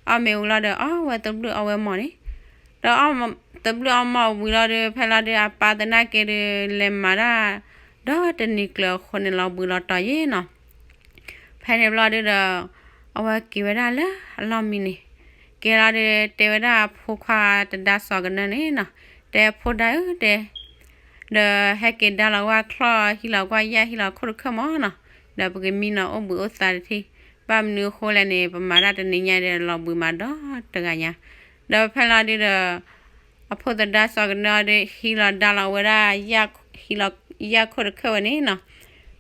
အီၣ်မ့ၤဝံၤလီၤဒီး အီၣ်ဝဲတဘျုးအီၣ်ဝဲမီၢ်န့ၣ်, ဒီးအီၣ်တဘျုးအီၣ်မီၢ်ဝံၤလီၤဒုး ဖဲလီၤဒုးအပၢ်သနာ်က့ဒုး လဲၤမၤတၢ် ဒီးတနံၤကျၢၤအဃိန့ၣ်လီၤဘှံးလီၤတီၤယဲနီၤ, ဖဲန့ၣ်ဘျီဒုးဒီး အဝဲက့ၤဝဲဒၣ်လၢအလီၢ်မံန့ၣ်, က့ၤလီၤဒုးတဲဝဲဒၣ်အဖိခွါတဒါစီၤကနၢန့ၣ်နီၤ, တဲဖိဒါဧၢတဲ ဒီးဟဲက့ၤဒါလီၤဝဲချီၣ်ဟံးလီၤကွၢ်ယၣ်ဟံးလီၤခိၣ်တခၢၣ်မီၢ်နီၤ, ဒီးပကမံနီၤအိၣ်ဘှံးအိၣ်သါတထံၣ်, ဘၣ်မနုၤအဃိလဲၣ်န့ၣ် ပမၤတၢ်တနံၤညါဒီးလီၤဘှံးမးဒီးတဂၤညါ, ဒီးဖဲလီၤဒုးဒီး အ အဖိသဒါစီၤကနၢအီၤဒီး ဟံးလီၤဒါလီၤဝဲဒၣ် ဟံးလီၤယၣ်ခိၣ်တခၢၣ်ဝဲန့ၣ်နီၤ.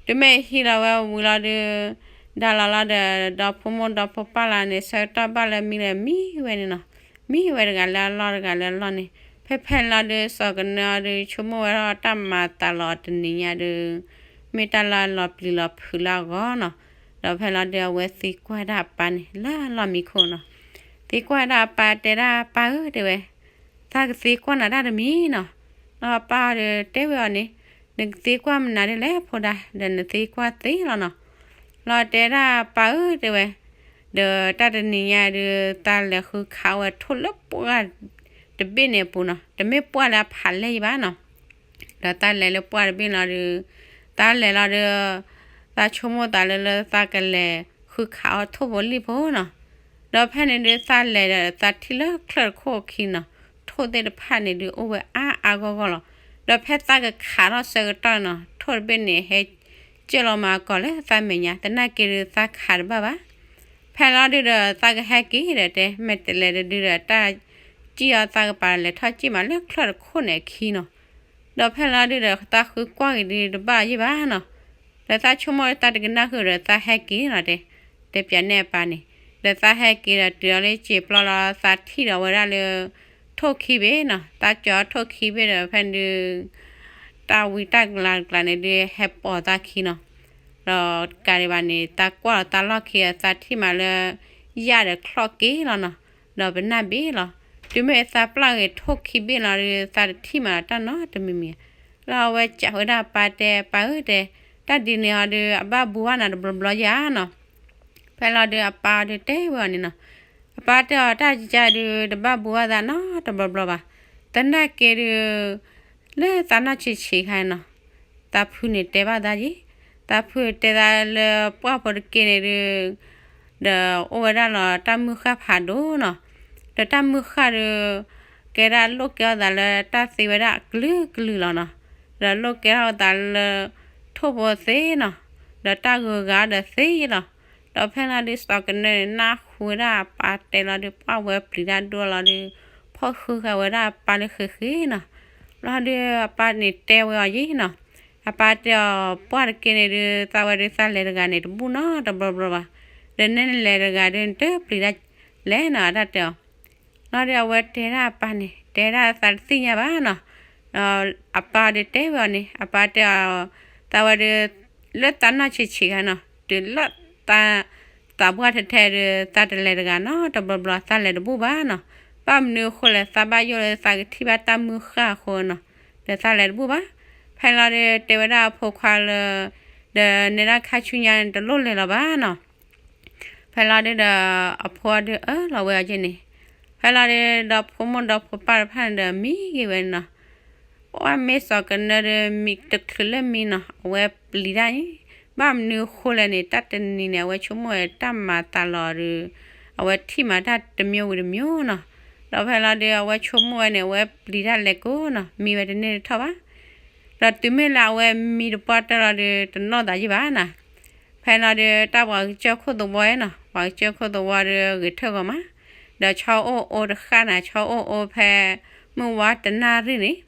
တုၤမ့ၢ်ဟံးလီၤဝဲဝံၤလီၤဒီး ဒါလီၤလီၤဒီး ဒီဖိမိၢ်ဒီဖိပၢ်လၢန့ၣ် ဆၢကတီၢ်ဘၣ်လၢမံလၢမံဝဲန့ၣ်နီၤ. မံဝဲတဂၤလၢအလီၢ်တဂၤလၢအလီၢ်န့ၣ် ဖဲဖဲလီၤဒုး စီၤကနၢအီၤဒီး ဆိကမိၣ်ဝဲထီၣ်တၢ်မၤသးလီၤတနံၤညါဒီး မ့ၢ်တၢ်လၢအလီၤပျံၤလီၤဖုးလၢအဂီၢ်နီၤ. ဒီးဖဲလီၤဒုး အဝဲသံကွၢ်ဒၣ်အပၢ်န့ၣ် လၢအလီၢ်မံခိၣ်နီၤ. သံကွၢ်ဒၣ်အပၢ်တဲဒၣ် ပၢ်ဧၢ တဲဝဲ, သးကသံကွၢ်နၤတၢ်တမံၤနီၤ. ဒီးအပၢ်ဒီးတဲဝဲအီၤန့ၣ်, နကသံကွၢ်မနုၤဒ်လဲၣ်ဖိဒါ, ဒီးနသံကွၢ်သ့လီၤနီၤ. လီၤတဲဒၣ်ပၢ်ဧၢ တဲဝဲ, ဒီးတၢ်တနံၤညါဒုး သးလဲၤဃုခးဝဲထိၣ်လၢပှၢ်တဘ့ၣ်န့ၣ်အပူၤနီၤ, တမ့ၢ်ပှၢ်လၢအဖးလဲၢ်ယံၤဘၣ်နီၤ. ဒီးသးလဲၤလၢပှၢ်တဘ့ၣ်လီၤဒီး သးလဲၤလီၤဒီး သးဆိကမိၣ်သးလၢလၢသးကလဲၤဃုခးအီၤထိၣ်ဖိလံၣ်ဖိနီၤ. ဒီးဖဲန့ၣ်ဒုးသးလဲၤဒီးသးထံၣ်လၢချၢၣ်တခိၣ်အခံနီၤ, ထိၣ်သ့ၣ်တဖၣ်န့ၣ်ဒုးအိၣ်ဝဲအါအါဂီၢ်ဂီၢ်လီၤ. ဒီးဖဲသးကခးထီၣ်ဆၢကတီၢ်နီၤ, ထိၣ်တဘ့ၣ်န့ၣ် ဟဲကၢၢ်လီၤမၤကီၤလၢသးမဲာ်ညါ, သနာ်က့ဒုးသးခးတဘၣ်ဘၣ်. ဖဲလီၤဒုးဒီးသးကဟဲက့ၤဒီးတဲ မ့ၢ်တလဲၤတဒုဒီးတၢ်စံၣ်အီၤသးကပၤလဲၤထီၣ်စံၣ်မးလၢချၢၣ်တခိၣ်န့ၣ်အခံနီၤ. ဒီးဖဲလီၤဒုးဒီး သးဃုကွၢ်က့ၤဒုးတဘၣ်ယံၤဘၣ်နီၤ. ဒီးသးဆိကမိၣ်သးတကနၣ်ဃုာ်ဒီးသးဟဲက့ၤနီၤတဲ, တဲပၠးန့ၢ်အပၢ်န့ၣ်, ဒီးသးဟဲက့ၤဒီးတုၤအီၤလၢစံာ်ပျီလီၤ သးထံၣ်ဒီးဝဲဒၣ်လၢ ထိၣ်ခံဘ့ၣ်နီၤ, သးကၠီၤထိၣ်ခံဘ့ၣ်ဒီးဖဲန့ၣ်ဒုး တၢ်ဝံတၢ်ကလၤတကျါန့ၣ်ဒုးဟဲပိာ်သးခံနီၤ. ဒီးတကးဒံးဘၣ်န့ၣ် သးကွၢ်လီၤသးလီၢ်ခံ သးထံၣ်မးလၢ ယၣ်ဒီးချီၣ်က့ၤလီၤနီၤ, ဒီးပနၢ်ဘ့ၣ်လီၤ. တုၤမ့ၢ်သးပျၢ်ဂ့ၤထိၣ်ခံဘ့ၣ်လီၤဒီး သးတထံၣ်မးတၢ်နီတမံၤမံၤ, လီၤအဝဲစံးဝဲဒၣ်အပၢ်တဲ ပၢ်ဧၢတဲ, တၢ်ဒ်န့ၣ်အီၤဒီး အဘၣ်ဘူးဘၣ်နၤတဘျီဘျီယါနီၤ. ဖဲလီၤဒုးအပၢ်အီၤဒုးတဲဝဲအီၤန့ၣ်နီၤ, အပၢ်တဲအီၤတၢ်ကကါဒုး တဘၣ်ဘူးဘၣ်သးနီတဘျီဘျီဘၣ်. သနာ်က့ဒုး လၢသးနီၢ်ဆံးဆံးခါနီၤ, သးဖုန့ၣ်တဲဘၣ်သးယံၤ, သးဖုတဲသးလၢပှၢ်ဖိတက့ၢ်န့ၣ်ဒုး ဒီးအိၣ်ဝဲဒၣ်လီၤတၢ်မုၢ်ဃၢ်ဖးဒိၣ်နီၤ, ဒီးတၢ်မုၢ်ဃၢ်ဒုး ကဲဒၣ်လိၣ်ကဲထီၣ်သးလၢတၢ်သ့ဝဲဒၣ်အကလုာ်ကလုာ်လီၤနီၤ, ဒီးလိၣ်ကဲထီၣ်သးလၢ ထိၣ်ဖိသ့နီၤ, ဒီးတၢ်ဂုၤဂၤဒီးသ့ယံၤလီၤ. ဒီးဖဲလီၤဒုးစီၤကနၢန့ၣ် နၢ်ဟူဝဲဒၣ်အပၢ်တဲလီၤဒုး ပှၢ်ဝဲပျံၤတၢ်ဒိၣ်လီၤဒုး ဖီၣ်ဃုဃာ်ဝဲဒၣ်အပၢ်လၢဃ့ဃ့နီၤ. လီၤဒုးအပၢ်န့ၣ်တဲဝဲအီၤယံၤနီၤ, အပၢ်တဲအီၤ ပှၢ်တက့ၢ်န့ၣ်ဒုး သးဝဲဒုးသးလဲၤတဂၤန့ၣ် တဘူၣ်နီတဘျီဘျီဘၣ်, ဒီးနဲနလဲၤတဂၤဒုး နတပျံၤတၢ်လဲၣ်နီၤ အတၢ်တဲအီၤ လီၤဒုးအဝဲတဲဒၣ်အပၢ်န့ၣ် တဲဒၣ်သးတသ့ၣ်ညါဘၣ်နီၤ. အပၢ်ဒုးတဲဝဲအီၤန့ၣ် အပၢ်တဲအီၤ သးဝဲဒုး လၢသးနီၢ်ဆံးဆံးခါနီၤ တုၤလၢသး သးပှၢ်ထဲထဲဒုး သးတလဲၤတဂၤနီတဘျီဘျီ သးလဲၤတဘူၣ်ဘၣ်နီၤ. ဘၣ်မနုၤအဃိလဲၣ် သးဘၣ်ယိၣ်လၢသးကထံၣ်ဘၣ်တၢ်မုၢ်ဃၢ်အဃိနီၤ, ဒီးသးလဲၤတဘူၣ်ဘၣ်. ဖဲလီၤဒုးတဲဝဲဒၣ်အဖိခွါလၢ ဒီးနဲဒၣ်ခါဆူညါန့ၣ် တလိၣ်လဲၤလီၤဘၣ်နီၤ. ဖဲလီၤဒုးဒီး အဖိအီၤဒုးအၢၣ်လီၤဝဲအီၤက့န့ၣ်, ဖဲလီၤဒုးဒီးဖိမိၢ်ဒီးဖိပၢ်တဖၣ်န့ၣ်ဒီးမံဂ့ၤဝဲန့ၣ်နီၤ. ပှၢ်မ့ၢ်စီၤကနၢဒုးမံတချုးလၢမံနီၤ အဝဲပျံၤတၢ်န့ၣ် ဘၣ်မနုၤအဃိလဲၣ်န့ၣ် တၢ်တနံၤန့ၣ် အဝဲဆိကမိၣ်ဝဲတၢ်မၤသးလီၤဒုး အဝဲထံၣ်မၤတၢ်တမံၤဝံၤတမံၤနီၤ. ဒီးဖဲလီၤဒုး အဝဲဆိကမိၣ်ဝဲန့ၣ် အဝဲပျံၤတၢ်လဲၤကိးနီၤ မံဝဲတန့ၢ်တထီၣ်ဘၣ်. ဒီးတုၤမ့ၢ်လၢအဝဲမံတပှၢ်တၢၢ်လီၤဒုး တနီၣ်သးယံၤဘၣ်နီၤ. ဖဲလီၤဒုး တၢ်ပှၤကစၢၢ်ခိၣ်သဝီနီၤ ပှၤကစၢၢ်ခိၣ်သဝီဒုး ဂဲၤထၢၣ်ဂီၤမး, ဒီးဆီအိၣ်အိတဃၣ်နီၤ ဆီအိၣ်အိဖဲ မုၢ်ဝါတနၣ်ရံၣ်န့ၣ်,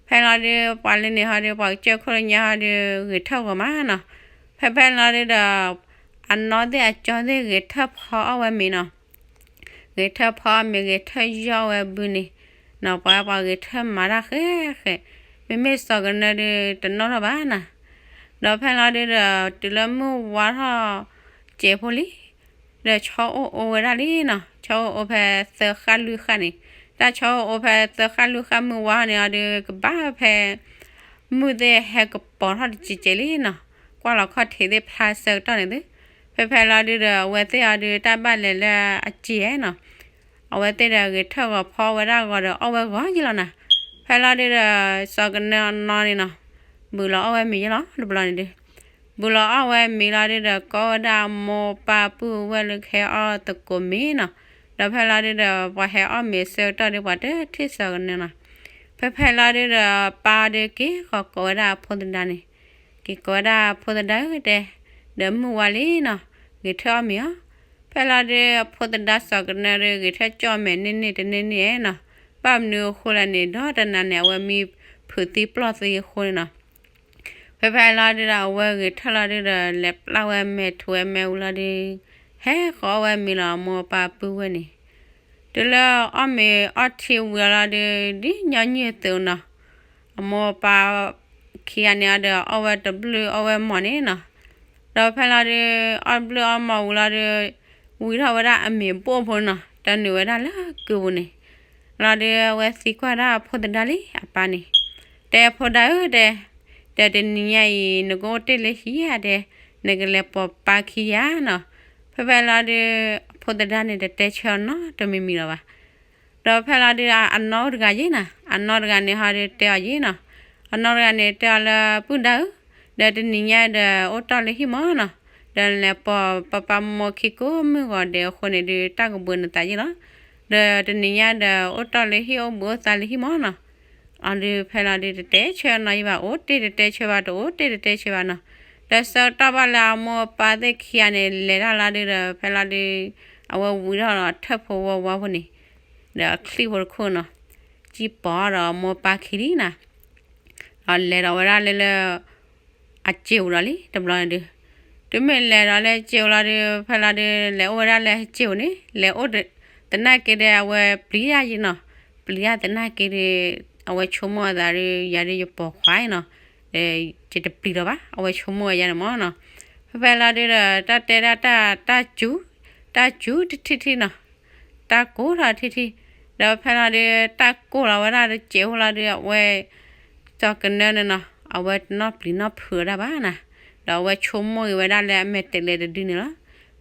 ဖဲလီၤဒုး ပှၤလၢန့ၣ်ဟီဒုး ပှၤကစၢၢ်ခိၣ်လၢညါဟီဒုး ဂဲၤထၢၣ်ဂီၤမးနီၤ. ဖဲဖဲလီၤဒုးဒီး အနီၢ်သ့ၣ်အကၠီသ့ၣ်ဂဲၤထၢၣ်ဖီအီၣ်ဝဲမ့ၤနီၤ ဂဲၤထၢၣ်ဖီအီၣ်မ့ၤ ဂဲၤထၢၣ်ယီၢ်ဝဲဘုန့ၣ်နီၤ ပှၤပှၤဂဲၤထၢၣ်မၤတၢ်ဃဲဃဲ, မ့မ့ၢ်စီၤကနၢဒုး တနီၣ်ထီၣ်ဘၣ်နီၤ. ဒီးဖဲလီၤဒုးဒီး တုၤလၢမုၢ်ဝါထီၣ်စဲးဖိလံ ဒီးဆီအိၣ်အိဝဲဒၣ်လံနီၤ, ဆီအိၣ်အိဖဲသၢဃၣ်လွံၢ်ဃၣ်န့ၣ်, တၢ်ဆီအိၣ်အိဖဲသၢဃၣ်လွံၢ်ဃၣ်မုၢ်ဝါန့ၣ်အီၤဒုး ကဘၣ်ဖဲ မုၢ်သ့ၣ်ဟဲကပီၤထီၣ်တစဲးစဲးလံနီၤ, ကွၢ်လီၤခီၣ်ထံးသ့ၣ်ဖျါဆၢကတီၢ်န့ၣ်သု, ဖဲဖဲလီၤဒုးဒီး အဝဲသ့ၣ်အီၤဒုး တၢ်ဘၣ်လဲၤလၢအစဲးနီၤ, အဝဲသ့ၣ်ဒီးဂဲၤထၢၣ်ဂီၤဖီအီၣ်ဝဲဒၣ်ဂီၤဒီးအီၣ်ဝဲဂီၤယံၤလီၤနီၤ. ဖဲလီၤဒုးဒီး စီၤကနၢအနီၢ်န့ၣ်နီၤ, ဘူးလီၤအီၣ်ဝဲမ့ၤယံၤလီၤ တဘျီန့ၣ်ဒုး ဘူးလီၤအီၣ်ဝဲမ့ၤလီၤဒုးဒီး ကိးဝဲဒၣ်အမိၢ်ပၢ်ပုၢ်ဝဲၢ်လၢကဟဲအီၣ်သကိးမ့ၤနီၤ, ဒီးဖဲလီၤဒုးဒီး ပှၤဟဲအီၣ်မ့ၤဆၢကတီၢ်ဒုး ပှၤတထံၣ်စီၤကနၢနီၤ. ဖဲဖဲလီၤဒုးဒီး ပၢ်အီၤဒုးက့ၤဃီၤကိးဝဲဒၣ်အဖိသဒါန့ၣ်, က့ၤကိးဝဲဒၣ်အဖိသဒါဧၢတဲ, ဒီးမုၢ်ဝါလံနီၤ, ဂဲၤထၢၣ်အီၣ်မ့ၤအီၤ. ဖဲလီၤဒုးအဖိသဒါစီၤကနၢဒုး ဂဲၤထၢၣ်ကၠီၣ်မဲာ်န့ၢ်န့ၢ်တန့ၢ်န့ၢ်နီၤ, ဘၣ် ဘၣ်မနုၤအဃိလဲၣ်န့ၣ် ဒီတနၤန့ၣ် အဝဲမံဖုးသံပျီၢ်သံအဃိန့ၣ်နီၤ. ဖဲဖဲလီၤဒုဒီး အဝဲဂဲၤထၢၣ်လီၤဒုဒီး လဲၤပျၢ်ဝဲမဲာ်ထူဝဲမဲာ်ဝံၤလီၤဒု ဟဲဃီၤအီၣ်ဝဲမ့ၤလီၤ အမိၢ်အပၢ်ပုၢ်ဝဲၢ်န့ၣ်. တုၤလၢအီၣ်မ့ၤအီထံဝံၤလီၤဒု ဒ်ညီနုၢ်အသိးနီၤ, အမိၢ်အပၢ်ခံဂၤန့ၣ်အီၤဒီး အီၣ်ဝဲတဘျုးအီၣ်ဝဲမီၤန့ၣ်နီၤ. ဒီးဖဲလီၤဒု အီၣ်တဘျုးအီၣ်မီၤဝံၤလီၤဒု ဝံထီၣ်ဝဲဒၣ်အမ့ၤဘိၣ်ဖိနီၤ, တၢ်နုာ်ဝဲဒၣ်လၢကုပူၤန့ၣ် လီၤဒု အဝဲသံကွၢ်ဒၣ်အဖိသဒါလံ အပၢ်န့ၣ်, တဲအဖိဒါဧၢတဲ, ဒီးတနံၤညါအံၤ နကအိၣ်တ့ၢ်လၢဟံၣ်ဧါတဲ, နကလဲၤပိာ်ပၢ်ခံဂၤနီၤ. ဖဲဖဲလီၤဒု အဖိသဒါန့ၣ် တတဲဆၢအီၤနီတမံၤမံၤလီၤဘၣ်. ဒီးဖဲလီၤဒု အနီၢ်တဂၤယ့ၢ်နီၤ, အနီၢ်တဂၤန့ၣ်ဟီဒုတဲအီၤယ့ၢ်နီၤ, အနီၢ်တဂၤန့ၣ်တဲအီၤလၢ ပုၢ်ဒါဧၢ, ဒီးတနံၤညါဒီး အိၣ်တီၢ်လၢဟံၣ်မီၤနီၤ, ဒီးလဲၤပိာ်ပၢ်ပၢ်မိၢ်မိၢ်ခံကိးမုၢ်ဂီၤဒဲးအဃိန့ၣ်ဒု တၢ်ကဘှံးနသးယ့ၢ်လီၤ. ဒီးတနံၤညါဒီး အိၣ်တီၢ်လၢဟံၣ်အိၣ်ဘှံးအိၣ်သါလၢဟံၣ်မီၤနီၤ. အီၤဒု ဖဲလီၤဒု တတဲဆၢအီၤနီယံၤဘၣ်, အိၣ်တ့ၢ်တတဲဆၢဘၣ်, တအိၣ်တ့ၢ်တတဲဆၢဘၣ်နီၤ. ဒီးဆၢကတီၢ်ဘၣ်လၢအမိၢ်အပၢ်သ့ၣ်ခံဂၤန့ၣ် လဲၤတၢ်လီၤဒုဒီး ဖဲလီၤဒု အဝဲဝံထီၣ်ဒီးထၢၣ်ဖိဝီဝါဖိန့ၣ်, ဒီးအချံၣ်ဖိတခိၣ်နီၤ, စံၣ်ပိာ်ဒီးအမိၢ်အပၢ်ခံလံနီၤ. ဒီးလဲၤဒီးဝဲဒၣ်လၢလၢ အစ့ဧိၤဒီးလံ တဘျီန့ၣ်ဒု, တုၤမ့ၢ်လဲၤဒီးလၢစ့ဧိၤလီၤဒု ဖဲလီၤဒု လဲၤအိၣ်ဝဲဒၣ်လၢစ့ဧိၤန့ၣ် လဲၤအိၣ်သနာ်က့ဒီး အဝဲပျံၤတၢ်ယံၤနီၤ, ပျံၤတၢ်သနာ်က့ဒီး အဝဲဆိကမိၣ်အသးဒု ယၤဒုယပိာ်ခွါအံၤနီၤ, ယတပျံၤလီၤဘၣ် အဝဲဆိကမိၣ်ဝဲယၤန့ၣ်မီၤနီၤ. ဖဲဖဲလီၤဒုဒီး တၢ်တဲဒၣ်တၢ် တၢ်စူၤ, တၢ်စူၤတထံၣ်ထံၣ်နီၤ, တၢ်ကိၢ်ထီၣ်ထံၣ်ထံၣ်, ဒီးဖဲလီၤဒု တၢ်ကိၢ်လီၤဝဲဒၣ်တစဲးဖိလီၤဒု အဝဲ ကၠီၤကနၢန့ၣ်နီၤ အဝဲတနီၣ်ပျံၤနီၣ်ဖုးဝဲဒၣ်ဘၣ်နီၤ, ဒီးအဝဲဆိကမိၣ်ဂ့ၤဝဲဒၣ်လၢအမဲာ်တဲးလဲးတဒုန့ၣ်လီၤ.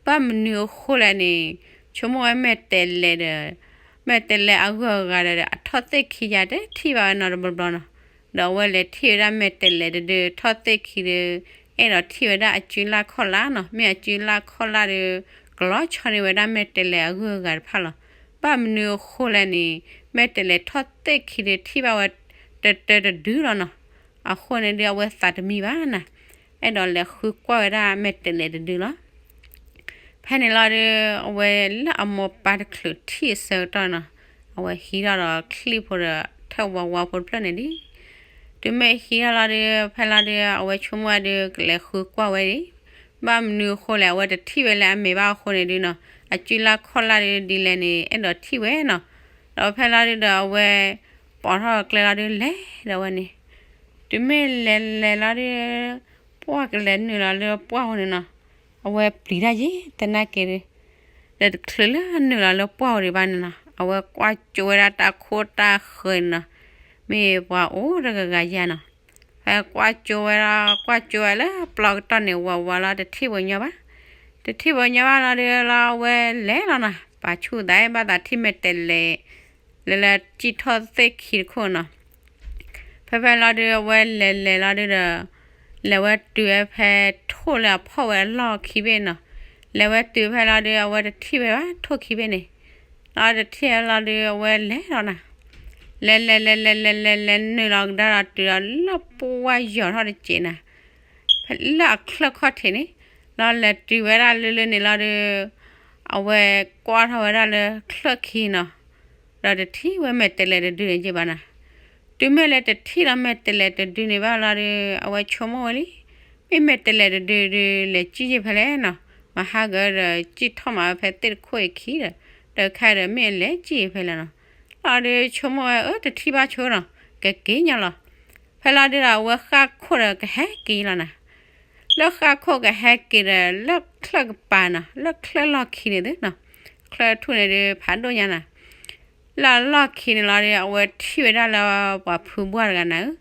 ဘၣ်မနုၤအဃိလဲၣ်န့ၣ် ဆိကမိၣ်ဝဲမဲာ်တဲးလဲးဒီး မဲာ်တဲးလဲးအဂုၤအဂၤဒီး အထီၣ်သ့ၣ်ခံယၤတထံၣ်ဘၣ်ဝဲနီတဘျီဘျီနီၤ, ဒီးအဝဲလဲၤထံၣ်ဝဲဒၣ်မဲာ်တဲးလဲးတဒု ထီၣ်သ့ၣ်ခံဒီး အဲၣ်ဒိးထံၣ်ဝဲဒၣ်အစုလၢ်ခီၣ်လၢ်နီၤ, မ့ၢ်အစုလၢ်ခီၣ်လၢ်ဒီး ကလီၤဆီန့ၢ်ဝဲဒၣ်မဲာ်တဲးလဲးအဂုၤအဂၤတဖၣ်လီၤ. ဘၣ်မနုၤအဃိလဲၣ်န့ၣ် မဲာ်တဲးလဲးထီၣ်သ့ၣ်ခံဒီးထံၣ်ဘၣ်ဝဲ တတၢတဒုလီၤနီၤ, အဃိန့ၣ်ဒု အဝဲသးတမံဘၣ်နီၤ, အဲၣ်ဒိးလဲၤဃုကွၢ်ဝဲဒၣ်မဲာ်တဲးလဲးတဒုလီၤ. ဖဲန့ၣ်လီၤဒု အဝဲလၢအမိၢ်ပၢ်တချုးထံၣ်အဆၢကတီၢ်နီၤ, အဝဲဟံးထီၣ်ဒီးချံၣ်ဖိဒီးထၢၣ်ဝါဝါဖိတဖျၢၣ်န့ၣ်လံ. တုၤမ့ၢ်ဟံးထီၣ်လီၤဒု ဖဲလီၤဒု အဝဲဆိကမိၣ်ဝဲဒု ကလဲၤဃုကွၢ်ဝဲဒံး, ဘၣ်မနုၤအဃိလဲၣ် အဝဲတထံၣ်ဝဲလၢအမဲာ်ဘၣ်အဃိန့ၣ်ဒုနီၤ, အစုလၢ်ခီၣ်လၢ်ဒုဒ်လဲၣ်န့ၣ် အဲၣ်ဒိးထံၣ်ဝဲနီၤ. ဒီးဖဲလီၤဒုဒီးအဝဲ ပိာ်ထီၣ်ကျဲလီၤဒုလဲၤဒီးဝဲန့ၣ်, တုၤမ့ၢ်လဲၤလဲၤလီၤဒု ပှၢ်ကလဲၤနုာ်လီၤလၢပှၢ်ဝဲန့ၣ်နီၤ, အဝဲပျံၤတၢ်ယံၤသနာ်က့ဒု ဒီးတချုးလၢနုာ်လီၤလၢပှၢ်ဝဲဒံးဘၣ်န့ၣ်နီၤ, အဝဲကွၢ်ကၠိဝဲဒၣ်တၢ်ခိၣ်တၢ်ဃၢၤန့ၣ်နီၤ, မ့ၢ်ပှၤအိၣ်တဂၤဂၤယါနီၤ. ဖဲကွၢ်ကၠိဝဲဒၣ် ကွၢ်ကၠိဝဲလၢပျီကတီၢ်န့ၣ် ဝးဝးလီၤ တထံၣ်ပှၤညီဘၣ်. တထံၣ်ပှၤညီဘၣ်လီၤဒုလီၤ အဝဲလဲၤလီၤနီၤ, ပာ်ဆူၣ်သးဘၣ်သးထံၣ်မဲာ်တဲးလဲး လၢလၢစံၣ်ထီၣ်သ့ၣ်ခံတခိၣ်နီၤ. ဖဲဖဲလီၤဒု အဝဲလဲၤလဲၤလီၤဒုဒီး လဲၤဝဲတုၤဝဲဖဲထိၣ်လၢအဖီၣ်ဝဲအလီၢ်ခံဘ့ၣ်နီၤ. လဲၤဝဲတုၤဖဲလီၤဒု အဝဲတထံၣ်ဝဲဘၣ်ထိၣ်ခံဘ့ၣ်န့ၣ်, လီၤတထံၣ်ဝဲလီၤဒု အဝဲလဲၤလီၤနီၤ. လဲၤလဲၤလဲၤလဲၤလဲၤလဲၤလဲၤနုာ်လီၤကဒါဒီးတုၤဒီးလၢပှၢ်ယီၤထီၣ်တစဲးနီၤ, ဖဲလၢအချၢၣ်ခီၣ်ထံးန့ၣ်, လီၤလဲၤတုၤဝဲဒၣ်လၢလၢန့ၣ်လီၤဒု အဝဲကွၢ်ထီၣ်ဝဲဒၣ်လၢချၢၣ်ခံနီၤ, ဒီးတထံၣ်ဝဲမဲာ်တဲးလဲးတဒုန့ၣ်က့ဘၣ်နီၤ. တုၤမ့ၢ်လၢတထံၣ်လီၤမဲာ်တဲးလဲးတဒုန့ၣ်ဘၣ်လီၤဒု အဝဲဆိကမိၣ်ဝဲလံ, မ့ၢ်မဲာ်တဲးလဲးတဒုဒု လဲၤစံၣ်ယံၤဖဲလဲၣ်နီၤ, မဟါကဒီးစံၣ်ထီၣ်မးဝဲဖဲသ့ၣ်တခိၣ်အခံဒီး, ဒီးခဲဒီးမ့ၢ်အလဲၤစံၣ်ယံၤဖဲလဲၣ်နီၤ. လီၤဒုဆိကမိၣ်ဝဲအၢ တထံၣ်ဘၣ်ဆိနီၤ, ကက့ၤညီလီၤ. ဖဲလီၤဒုဒီးအဝဲဃၣ်ခိၣ်ဒီးကဟဲက့ၤလီၤနီၤ. လၢဃၣ်ခိၣ်ကဟဲက့ၤဒီး လၢချၢၣ်ကပၤနီၤ, လၢချၢၣ်လီၢ်ခံန့ၣ်သ့နီၤ, ချၢၣ်ထူၣ်န့ၣ်ဒု ဖးဒိၣ်ညါနီၤ. လၢအလီၢ်ခံန့ၣ်လီၤဒု အဝဲထံၣ်ဝဲဒၣ်လၢပှၤဖုဘှၢ်တဂၤနၤဧၢ,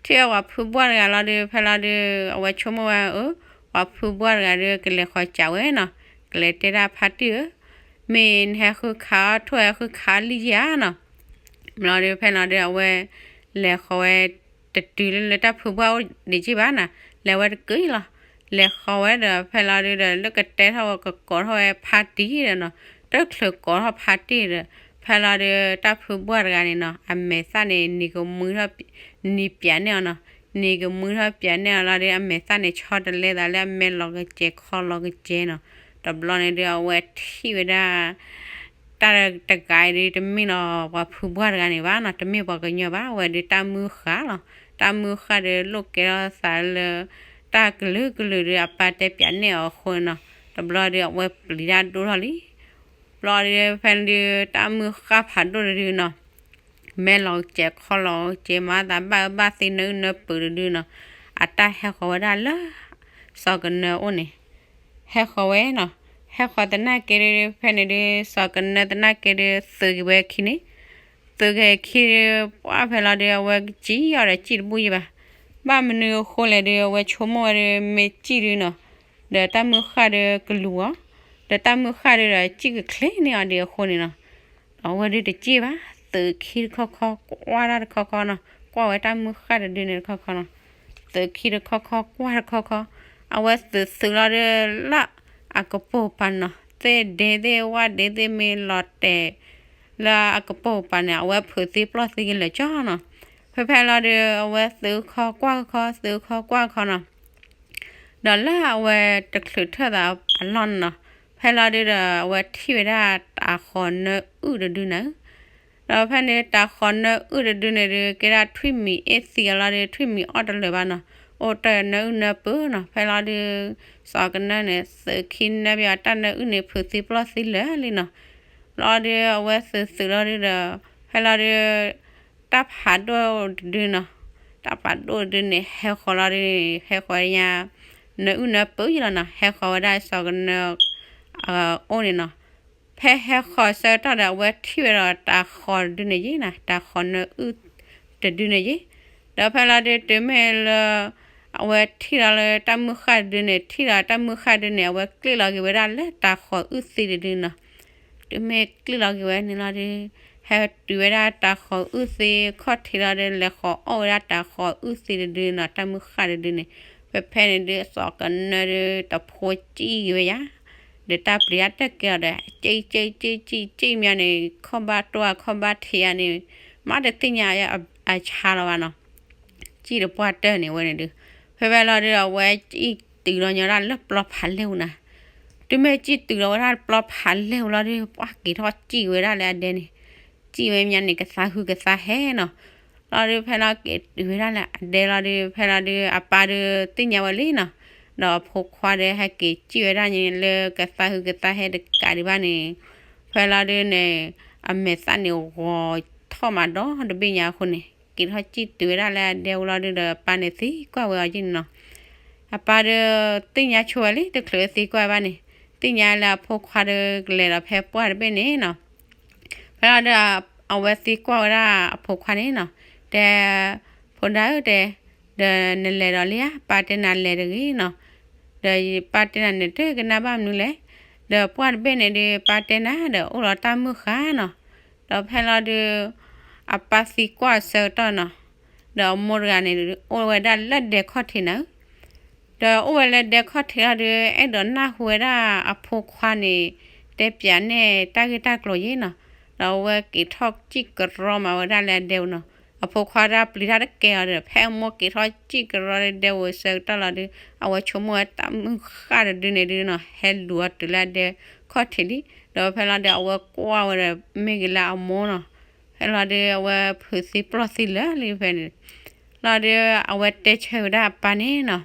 ထံၣ်ဝဲပှၤဖုဘှၢ်တဂၤလီၤဒု ဖဲလီၤဒု အဝဲဆိကမိၣ်ဝဲအၢ, ပှၤဖုဘှၢ်တဂၤဒု ကလဲၤဃီၤစးဝဲနီၤ, ကလဲၤတဲဒၣ်ဖါတံၢ်ဧၢ, မ့ၢ်နဟဲဃုခးအီၣ်ထိၣ်ဟဲဃုခးအီၣ်လံယၤနီၤ. လီၤဒု ဖဲလီၤဒု အဝဲလဲၤဃီၤဝဲ တတုၤလၢလၢတၢ်ဖုဘှၢ်အိၣ်ဒံးက့ဘၣ်နီၤ, လဲၤဝဲတကုၤလီၤ. လဲၤဃီၤဝဲဒီး ဖဲလီၤဒုဒီး လၢကတဲထီၣ်ဝဲကကိးထီၣ်ဝဲဖါတံၢ်ဒီးနီၤ, တချုးကိးထီၣ်ဖါတံၢ်ဒီး ဖဲလီၤဒု တၢ်ဖုဘှၢ်တဂၤန့ၣ်နီၤ အမဲာ်သၣ်န့ၣ် နံၤကမှံထီၣ် နံၤပၠးန့ၢ်အီၤနီၤ, နံၤကမှံထီၣ်ပၠးန့ၢ်အီၤလီၤဒု အမဲာ်သၣ်န့ၣ် ဆီတလဲသးလၢအမဲာ်လီၤကစဲၤခီလီၤကစဲၤနီၤ, တဘျီန့ၣ်ဒု အဝဲထံၣ်ဝဲဒၣ် အတၢ်တဂၤအံၤဒုး တမ့ၢ်လီၤပှၤဖုဘှၢ်တဂၤန့ၣ်ဘၣ်နီၤ, တမ့ၢ်ပှၤကညီဘၣ်, အဝဲဒုးတၢ်မုၢ်ဃၢ်လီၤ. တၢ်မုၢ်ဃၢ်ဒီး လိၣ်ကဲထီၣ်သးလၢ တၢ်ကလုာ်ကလုာ်ဒီး အပၢ်တဲပၠးနဲၣ်အီၤအဃိနီၤ, တဘျီဒီး အဝဲပျံၤတၢ်ဒိၣ်ထီၣ်လံ. ဘျီဒီး ဖဲန့ၣ်ဒုး တၢ်မုၢ်ဃၢ်ဖးဒိၣ်တဒုနီၤ, မဲာ်လီၤစဲးခီလီၤစဲး မၤသးဘၣ်အၢဘၣ်သီ နၢအုၣ်နၢပၢၤတဒုနီၤ, အတၢ်ဟဲဃီၤဝဲဒၣ်လၢ စီၤကနၢအအိၣ်န့ၣ် ဟဲဃီၤဝဲနီၤ. ဟဲဃီၤသနာ်က့ဒီး ဖဲန့ၣ်ဒုး စီၤကနၢသနာ်က့ဒီး သုးက့ၤဝဲခံန့ၣ်, သုးက့ၤခံဒီး ပှၢ်ဖဲလီၤဒုး အဝဲကစံၣ်အီၤဒီး စံၣ်တဘူၣ်ယံၤဘၣ်. ဘၣ်မနုၤအဃိလဲၣ်ဒုး အဝဲဆိကမိၣ်ဝဲဒီး မ့ၢ်စံၣ်ဒုနီၤ, ဒီးတၢ်မုၢ်ဃၢ်ဒီးကလူၤအီၤ, ဒီးတၢ်မုၢ်ဃၢ်ဒုဒီး စံၣ်ကချ့န့ၢ်အီၤဒံးအဃိန့ၣ်နီၤ, ဒီးအဝဲဒုးတစံၣ်ဘၣ်, သုးခံတခီခီ ကွၢ်တၢ်တခီခီနီၤ, ကွၢ်ဝဲတၢ်မုၢ်ဃၢ်တဒုန့ၣ်တခီခီနီၤ, သုးခံတခီခီ ကွၢ်တခီခီ, အဝဲသုးသုးလီၤဒုး လၢအကပိာ်ပၤနီၤ, သ့ၣ်ဒ့သ့ၣ်ဝၣ်ဒ့သ့ၣ် မ့ၢ်လီၤတဲာ်လၢအကပိာ်ပၤန့ၣ် အဝဲဖုးသံပျီၢ်သံကလဲာ်ကၠီနီၤ. ဖဲဖဲလီၤဒုး အဝဲသုးခီကွၢ်ခီ သုးခီကွၢ်ခီနီၤ. ဒီးလၢအဝဲတချုးထၢၣ်သးအလီၢ်န့ၣ်နီၤ, ဖဲလီၤဒုးဒီး အဝဲထံၣ်ဝဲဒၣ်တၤဃီၤနၢအုၣ်တဒုန့ၣ်, ဒီးဖဲန့ၣ်တၤဃီၤနၢအုၣ်တဒုန့ၣ်ဒုး ကဲဒၣ်ထွံၣ်မံၤအ့ၣ်သံအီၤလီၤဒုး ထွံၣ်မံၤအီၣ်တလၢာ်ဘၣ်နီၤ, အိၣ်တ့ၢ်နၢအုၣ်နၢပၢၤနီၤ. ဖဲလီၤဒုး စီၤကနၢန့ၣ် သုးခံနၢဘၣ်အီၤ တၢ်နၢအုၣ်န့ၣ် ဖုးသံပျီၢ်သံလၢာ်လံနီၤ. လီၤဒုး အဝဲသုးသုးလီၤဒုးဒီး ဖဲလီၤဒုး တၢ်ဖးဒိၣ်တဒုနီၤ, တၢ်ဖးဒိၣ်တဒုန့ၣ် ဟဲဃီၤလီၤဒုးန့ၣ် ဟဲဃီၤညါ နၢအုၣ်နၢပၢၤယံၤလီၤနီၤ, ဟဲဃီၤဝဲဒၣ်စီၤကနၢ အိၣ်န့ၣ်နီၤ. ဖဲဟဲဃီၤဆၢကတီၢ်ဒီး အဝဲထံၣ်ဝဲဒီးတၤဃီၤတဒုန့ၣ်ယံၤနီၤ, တၤဃီၤနၢအုၣ်တဒုန့ၣ်ယံၤ. ဒီးဖဲလီၤဒုး တုၤမ့ၢ်လၢ အဝဲထံၣ်လီၤလၢတၢ်မုၢ်ဃၢ်တဒုန့ၣ် ထံၣ်လီၤတၢ်မုၢ်ဃၢ်တဒုန့ၣ် အဝဲကျ့ၣ်လီၤက့ၤဝဲဒၣ်လၢတၤဃီၤအုၣ်သံတဒုနီၤ. တုၤမ့ၢ်ကျ့ၣ်လီၤက့ၤဝဲန့ၣ်လီၤဒုး ဟဲတုၤဝဲဒၣ်တၤဃီၤအုၣ်သံခီၣ်ထံးလီၤဒုး လဲၤဃီၤအီၣ်ဝဲဒၣ်တၤဃီၤအုၣ်သံတဒုနီၤ, တၢ်မုၢ်ဃၢ်တဒုန့ၣ်. ဖဲဖဲန့ၣ်ဒုး စီၤကနၢဒုး တဖိစံၣ်က့ၤဝဲယါ, ဒီးတၢ်ပျံၤတၢ်တၢၢ်ကဲအီၤဒီး စံၣ်စံၣ်စံၣ်စံၣ်စံၣ်မးန့ၣ် ခီၣ်ဘၣ်တိၢ်ခီၣ်ဘၣ်ထံးဧါန့ၣ် မးတသ့ၣ်ညါအဆါလီၤဘၣ်နီၤ. စံၣ်တပှၢ်တၢၢ်န့ၣ်ဝဲန့ၣ်ဒုး ဖဲဖဲလီၤဒုး အဝဲစံၣ်တုၤလီၤညီဒၣ်လၢပျီဖးလဲၢ်ပူၤနီၤ. တုၤမ့ၢ်စံၣ်တုၤလီၤဝဲဒၣ်ပျီဖးလဲၢ်ပူၤလီၤဒုး ပှၢ်က့ၤထီၣ်စံၣ်ဝဲဒၣ်လၢအဒဲန့ၣ်, စံၣ်ဝဲမးန့ၣ် ကသါဟုကသါဟဲနီၤ. လီၤဒုး ဖဲလီၤက့ၤတုၤဝဲဒၣ်လၢအဒဲလီၤဒုး ဖဲလီၤဒုး အပၢ်ဒုးသ့ၣ်ညါဝဲလံနီၤ. ဒီးအဖိခွါဒီး ဟဲက့ၤစံၣ်ဝဲဒၣ်န့ၣ်လၢကသါဟုကသါဟဲတကးဒံးဘၣ်န့ၣ်, ဖဲလီၤဒုးန့ၣ် အမဲာ်သၣ်န့ၣ်ဂီၤထီၣ်မးဒီတဘ့ၣ်ညါအဃိန့ၣ် က့ၤထီၣ်စံၣ်တုၤဝဲဒၣ်လၢအဒဲပူၤလီၤဒုးဒီး အပၢ်န့ၣ်သံကွၢ်ဝဲအီၤယံၤန့ၣ်နီၤ. အပၢ်ဒုးသ့ၣ်ညါဆိဝဲလံ တချုးသံကွၢ်ဘၣ်န့ၣ်, သ့ၣ်ညါလၢအဖိခွါဒုးကလဲၤဒီးဖဲပှၢ်တဘ့ၣ်န့ၣ်နီၤ. ဖဲလီၤဒုး အဝဲသံကွၢ်ဝဲဒၣ်အဖိခွါန့ၣ်နီၤ, တဲ ဖိဒါဧၢ တဲ, ဒီးနလဲၤဒီးလံဧါ, ပၢ်တဲနၤလဲၤတဂ့ၤနီၤ. ဒီးပၢ်တဲနၤန့ၣ် တကနၣ်ဘၣ်မနုၤလဲၣ်. ဒီးပှၢ်တဘ့ၣ်န့ၣ်ဒုး ပၢ်တဲနၤဒီးအိၣ်လီၤတၢ်မုၢ်ဃၢ်နီၤ. ဒီးဖဲလီၤဒုး အပၢ်သံကွၢ်ဆၢကတီၢ်နီၤ, ဒီးအမိၢ်တဂၤန့ၣ် အိၣ်ဝဲဒၣ်လၢဒဲခီၣ်ထံးနၤဧၢ. ဒီးအိၣ်ဝဲလၢဒဲခီၣ်ထံးလီၤဒုး အဲၣ်ဒိးနၢ်ဟူဝဲဒၣ်အဖိခွါန့ၣ် တဲပၠးနဲၣ်တၢ်ဂ့ၢ်တၢ်ကျိၤယ့ၣ်နီၤ. ဒီးအဝဲက့ၤထီၣ်စံၣ်ကရီမးဝဲဒၣ်လၢအဒဲပူၤနီၤ. အဖိခွါဒၣ်ပျံၤတၢ်တကဲအီၤဒီး ဖဲအမိၢ်က့ၤထီၣ်စံၣ်ကရီလၢဒဲပူၤဆၢကတီၢ်လီၤဒုး အဝဲဆိကမိၣ်ဝဲတၢ်မုၢ်ဃၢ်တဒုန့ၣ်ဒုးနီၤ ဟဲလူၤအီၤတုၤလၢအဒဲခီၣ်ထံးလံ. ဒီးဖဲလီၤဒုး အဝဲကွၢ်ဝဲဒီးမ့ၢ်က့ၤလၢအမိၢ်နီၤ. ဖဲလီၤဒုး အဝဲဖုးသံပျီၢ်သံလၢာ်လံဖဲန့ၣ်. လီၤဒုး အဝဲတဲဆၢဝဲဒၣ်အပၢ်န့ၣ်နီၤ,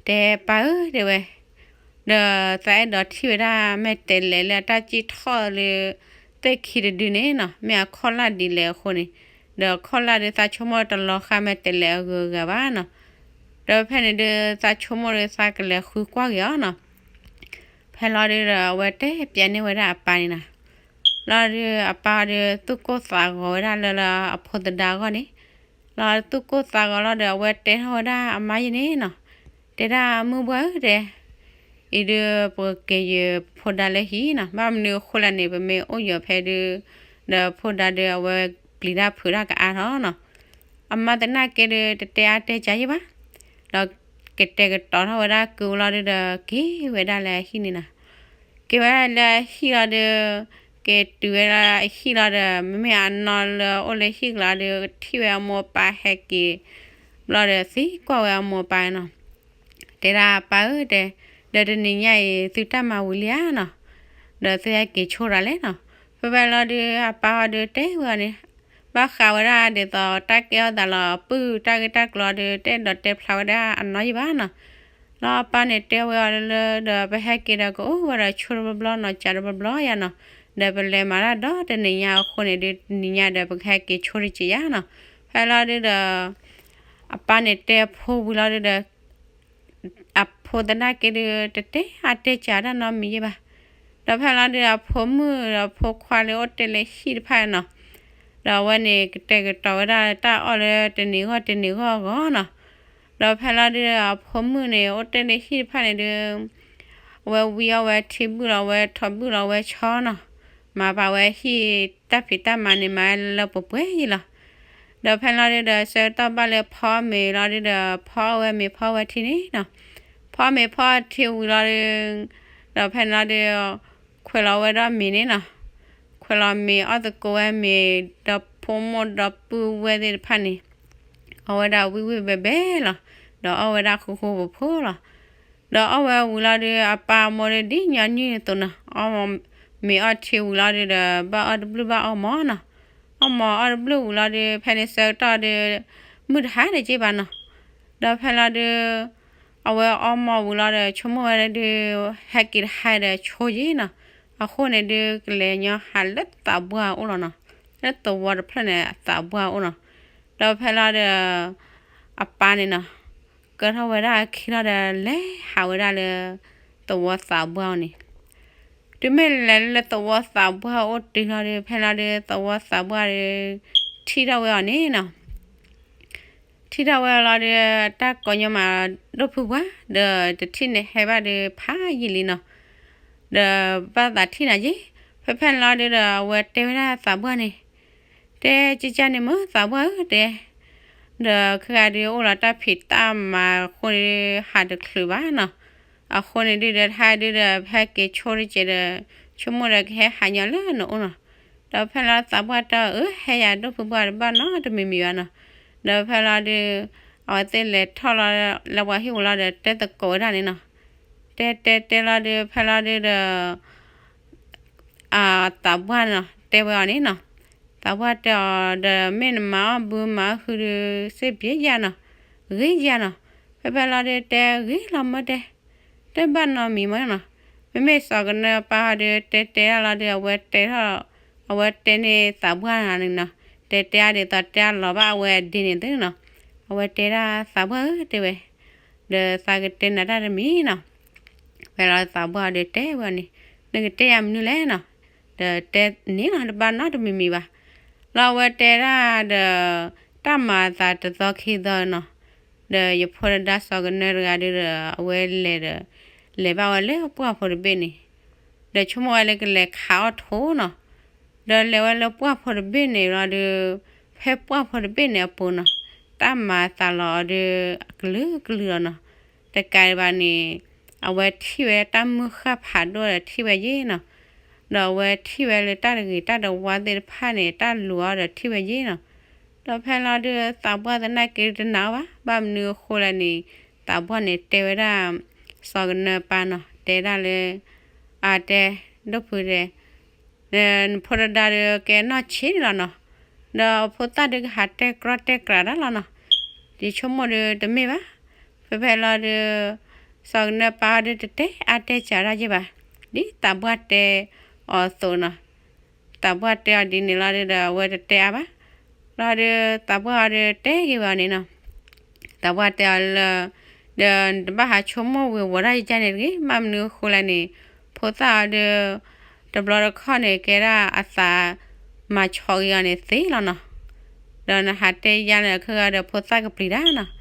တဲပၢ်ဧၢ တဲဝဲ, ဒီးသးအဲၣ်ဒိးထံၣ်ဝဲဒၣ်မဲာ်တဲးလဲးလၢအတၢ်စံၣ်ထီၣ်လၢ သ့ၣ်ခံတဒုန့ၣ်နီၤ မ့ၢ်အခီၣ်လၢ်ဒ်လဲၣ်အဃိန့ၣ်, ဒီးအခီၣ်လၢ်ဒုးသးဆိကမိၣ်တလီၤဃာ်မဲာ်တဲးလဲးအဂုၤအဂၤဘၣ်နီၤ. ဒီးဖဲန့ၣ်ဒုးသးဆိကမိၣ်ဒုးသးကလဲၤဃုကွၢ်က့ၤအီၤနီၤ. ဖဲလီၤဒုးဒီးအဝဲတဲပၠးန့ၢ်ဝဲဒၣ်အပၢ်န့ၣ်နီၤ. လီၤဒုးအပၢ်ဒုးသူၣ်ကိၢ်သးဂီၤဝဲဒၣ်လၢလၢအဖိသဒါအဂီၢ်န့ၣ်, လီၤသူၣ်ကိၢ်သးဂီၤလီၤဒီး အဝဲတဲထီၣ်ဝဲဒၣ်အမါယံၤန့ၣ်နီၤ, တဲဒၣ်မုၢ်ဘှၢ်ဧၢ တဲ, အံၤဒုးပက့ၤယဖိဒါလၢဟံၣ်နီၤ, ဘၣ်မနုၤအဃိလဲၣ်န့ၣ် ပမ့ၢ်အိၣ်ယီၤဖဲဒုး, ဒီးဖိဒါဒုးအဝဲပျံၤတၢ်ဖုးတၢ်ကအါထီၣ်နီၤ. အမါသနာ်က့ဒုး တတဲအါတဲကၢယံၤဘၣ်, ဒီးကတဲာ်ကတီၤထီၣ်ဝဲဒၣ်ကုလီၤဒုးဒီး က့ၤဝဲဒၣ်လၢအဟံၣ်န့ၣ်နီၤ. က့ၤဝဲဒၣ်လၢအဟံၣ်လီၤဒုး, က့ၤတုၤဝဲဒၣ်အဟံၣ်လီၤဒီး မ့မ့ၢ်အနီၢ်လၢအိၣ်လၢဟံၣ်ကျါဒုး ထံၣ်ဝဲအမိၢ်အပၢ်ဟဲက့ၤ, ဘျီဒီးသံကွၢ်ဝဲအမိၢ်အပၢ်နီၤ, တဲဒၣ်ပၢ်ဧၢ တဲ, ဒီးတနံၤညါအံၤသုတၢ်မၤဝံၤလံဧါနီၤ, ဒီးသုဟဲက့ၤဆိတၢ်လဲၣ်နီၤ. ဖဲဖဲလီၤဒုး အပၢ်အီၤဒုးတဲဝဲအီၤန့ၣ်, ဘၣ်ဃးဝဲဒၣ်ဒ်သိးတၢ်ကဲထီၣ်သးလီၤ ပုၢ်တၢ်ဂ့ၢ်တၢ်ကျိၤအီၤဒုး တအဲၣ်ဒိးတဲဖျါဝဲဒၣ်အနီၢ်ယံာ်ဘၣ်နီၤ. လီၤအပၢ်န့ၣ်တဲဝဲအီၤလၢ ဒီးပဟဲက့ၤဒီးကအိၣ်ဝဲဒီးဆိတဘျီဘျီနီၤ ကးတဘျီဘျီယါနီၤ, ဒီးပလဲၤမၤတၢ်ဒီတနံၤညါအဃိန့ၣ်ဒုး တနံၤညါဒီးပကဟဲက့ၤဆိတက့ၢ်ယါနီၤ. ဖဲလီၤဒုးဒီး အပၢ်န့ၣ်တဲအဖိဝံၤလီၤဒုးဒီး အဖိသနာ်က့ဒုး တတဲအတဲစးတၢ်နီတမံၤယဲၢ်ဘၣ်. ဒီးဖဲလီၤဒုး အဖိမုၣ်ဒီးဖိခွါလၢအိၣ်တ့ၢ်လၢဟံၣ်တဖၣ်နီၤ, ဒီးအဝဲန့ၣ်ကတဲာ်ကတီၤဝဲဒၣ်တၢ်အီၣ်လၢတနံၤဂီၢ်တနံၤဂီၢ်အဂီၢ်နီၤ. ဒီးဖဲလီၤဒုး အဖိမုၣ်န့ၣ် အိၣ်တ့ၢ်လၢဟံၣ်တဖၣ်န့ၣ်ဒုး အဝဲဝံအီၣ်ဝဲထံဘုၣ်လီၤ အဝဲထိးဘုၣ်လီၤ အဝဲဆီနီၤ, မၤပာ်ဝဲဟံၣ်တၢ်ဖံးတၢ်မၤန့ၣ် မၤလၢပှဲၤပှဲၤယံၤလီၤ. ဒီးဖဲလီၤဒုးဒီး ဆၢကတီၢ်ဘၣ်လၢဖီအီၣ်မ့ၤလီၤဒုးဒီး ဖီအီၣ်ဝဲမ့ၤဖီအီၣ်ဝဲထံန့ၣ်နီၤ, ဖီအီၣ်မ့ၤဖီအီၣ်ထံဝံၤလီၤဒုး ဒီးဖဲလီၤဒုး ခွဲးလီၤဝဲဒီးမ့ၤန့ၣ်နီၤ, ခွဲးလီၤမ့ၤအီၣ်သကိးဝဲမ့ၤ ဒီးဖိမိၢ်ဒီပုၢ်ဝဲၢ်သ့ၣ်တဖၣ်န့ၣ် အီၣ်ဝဲဒၣ်ဝံၣ်ဝံၣ်ဘဲဘဲလီၤ, ဒီးအီၣ်ဝဲဒၣ်ဃိဃိဖိဖိလီၤ. ဒီးအီၣ်ဝဲဝံၤလီၤဒုး အပၢ်အမိၢ်ဒုး ဒ်ညီနုၢ်အသိးနီၤ, အီၣ်မ့ၤအီၣ်ထံဝံၤလီၤဒုးဒီး ဘၣ်အီၣ်တဘျုးဘၣ်အီၣ်မးနီၤ, အီၣ်မ့ၤအီၣ်တဘျုးဝံၤလီၤဒုး ဖဲန့ၣ်ဆၢကတီၢ်ဒုး မုၢ်တဟါဒံးက့ဘၣ်နီၤ. ဒီးဖဲလီၤဒုး အဝဲအီၣ်မ့ၤဝံၤလီၤဒီး ဆိကမိၣ်ဝဲဒၣ်ဒုး ဟဲက့ၤတဟါဒီးဆိယံၤနီၤ, အဃိန့ၣ်ဒုး ကလဲၤညီဟးလၢသးပှၢ်အအိၣ်လီၤနီၤ, လၢသဝီတဖျၢၣ်န့ၣ် အသးပှၢ်အအိၣ်နီၤ. ဒီးဖဲလီၤဒုး အပၢ်န့ၣ်နီၤ ကၢထီၣ်ဝဲဒၣ်အခံလီၤဒီး လဲၤဟးဝဲဒၣ်လၢ သဝီသးပှၢ်အအိၣ်န့ၣ်, တုၤမ့ၢ်လဲၤလၢသဝီသးပှၢ်အအိၣ်တုၤလီၤဒုး ဖဲလီၤဒုး သဝီသးပှၢ်ဒုး ထံၣ်ထီၣ်ဝဲအီၤန့ၣ်နီၤ ထံၣ်ထီၣ်ဝဲလီၤဒုး တၢ်ကိးညီမး ဒိၣ်ဖုပှၢ် ဒီးတထံၣ်န့ၣ်ဟဲဘၣ်ဒုးဖးယံာ်လံနီၤ, ဒီးဘၣ်သးထံၣ်နၤယ့ၢ်, ဖဲဖဲန့ၣ်လီၤဒုးဒီး အဝဲတဲဝဲဒၣ်သးပှၢ်န့ၣ်, တဲကၠၢ်ကၠၢ်န့ၣ်မ့ၢ်သးပှၢ်ဧၢတဲ, ဒီးခဲဂၤဒုးအိၣ်လီၤတၢ်ဖံးတၢ်မၤအဃိန့ၣ် ဟးတချုးဘၣ်နီၤ, အဃိန့ၣ်ဒုးဒီး တဟါဒုးဒီး ဟဲက့ၤဆိတကဲးဒီး ဆိကမိၣ်ဒီးကဟဲဟးညီလၢနအိၣ်နီၤ. ဒီးဖဲလီၤသးပှၢ်တဲအီၤ အၢ ဟဲယၤဒိၣ်ဖုပှၢ်တဘၣ်နီတမံၤမံၤဘၣ်နီၤ. ဒီးဖဲလီၤဒုး အဝဲသ့ၣ်လဲၤထီၣ်လီၤလၢပှၤဟံၣ်ဝံၤလီၤဒီး တဲသကိးဝဲဒၣ်န့ၣ်နီၤ, တဲတဲတဲလီၤဒုး ဖဲလီၤဒုးဒီး အသးပှၢ်နီၤ တဲဝဲအီၤန့ၣ်နီၤ, သးပှၢ်တဲအီၤဒီး မ့ၢ်နမၤအီၣ်ဘုမၤအီၣ်ဟုဒုး စ့ၢ်ပျ့ယၤနီၤ, ဂ့ၤယၤနီၤ. ဖဲဖဲလီၤဒုး တဲဂ့ၤလီၤမ့ၢ်တဲ, တဘၣ်နီတမံၤမ့ၢ်နီၤ. မ့မ့ၢ်စီၤကနၢပၢ်အီၤဒုး တဲတဲဒၣ်လီၤဒုး အဝဲတဲထီၣ် အဝဲတဲန့ၢ်သးပှၢ်န့ၣ်နီၤ, တဲတဲအါဒ်သိးတဲအလီၤဘၣ်အဝဲအဒ့န့ၣ်သ့နီၤ, အဝဲတဲဒၣ်သးပှၢ်ဧၢ တဲဝဲ, ဒီးသးကတဲနၤတၢ်တမံၤနီၤ. ဖဲလီၤသးပှၢ်အီၤဒုးတဲဝဲအီၤန့ၣ်, နကတဲယၤမနုၤလဲၣ်နီၤ, ဒီးတဲန့ၣ်နီၤ တဘၣ်နီတမံၤမံၤဘၣ်. လီၤအဝဲတဲဒၣ်ဒီး တၢ်မၤအသးတသီခံသီနီၤ, ဒီးယဖိတဒါစီၤကနၢတဂၤဒုးဒီး အဝဲလဲၤဒီး လဲၤဘၣ်ဝဲလၢပှၢ်ဖိတဘ့ၣ်န့ၣ်, ဒီးဆိကမိၣ်ဝဲလၢကလဲၤခးအီၣ်ထိနီၤ, ဒီးလဲၤဝဲလၢပှၢ်ဖိတဘ့ၣ်န့ၣ်လီၤဒုး, ဖဲပှၢ်ဖိတဘ့ၣ်န့ၣ်အပူၤနီၤ, တၢ်မၤအသးလီၤအီၤဒုး အကလုာ်ကလုာ်လီၤနီၤ. တကးဒံးဘၣ်န့ၣ် အဝဲထံၣ်ဝဲတၢ်မုၢ်ဃၢ်ဖးဒိၣ်ဒီးထံၣ်ဝဲယ့ၢ်နီၤ, ဒီးအဝဲထံၣ်ဝဲလၢတၢ်တဂ့ၤတၢ်တဝါသ့ၣ်တဖၣ်န့ၣ် တၢ်လူၤအီၤဒီးထံၣ်ဝဲယ့ၢ်နီၤ. ဒီးဖဲလီၤဒုး သးပှၢ်သနာ်က့တနာ်အီၤဘၣ်, ဘၣ်မနုၤအဃိလဲၣ်န့ၣ် သးပှၢ်န့ၣ်တဲဝဲဒၣ် စီၤကနၢပၢ်နီၤ, တဲဒၣ်လၢ အတဲ ဒိၣ်ဖုတဲ နဖိတဒါဒီးကဲနီၢ်ဆံးန့ၣ်လီၤနီၤ, ဒီးဖိသၣ်ဒုးကဟးတဲကြီတဲကြးတၢ်လီၤနီၤ, ယဆိကမိၣ်ဒုးတမ့ၢ်ဘၣ်. ဖဲဖဲလီၤဒုး စီၤကနၢပၢ်အီၤဒုးတတဲအါတဲစှၤတၢ်ယ့ၢ်ဘၣ်, ဒ်သးပှၢ်တဲအီၤအသိးနီၤ. သးပှၢ်တဲအီၤဒ်န့ၣ်လီၤဒုးဒီး အဝဲတတဲအါဘၣ်. လီၤဒုး သးပှၢ်အီၤဒုးတဲက့ၤဝဲအီၤန့ၣ်နီၤ. သးပှၢ်တဲအီၤလၢ ဒီးနတဘၣ်ဟးဆိကမိၣ်ဝံၤဝီၤတၢ်ယကၢ်န့ၣ်တဂ့ၤ, ဘၣ်မနုၤအဃိလဲၣ်န့ၣ် ဖိသၣ်အီၤဒုး တဘျီတခီၣ်န့ၣ် ကဲဒၣ်အသးမၤဆီးက့ၤအီၤန့ၣ်သ့လီၤနီၤ. ဒီးနဟးတဲယါန့ၣ်အခါဒီး ဖိသၣ်ကပျံၤတၢ်နီၤ.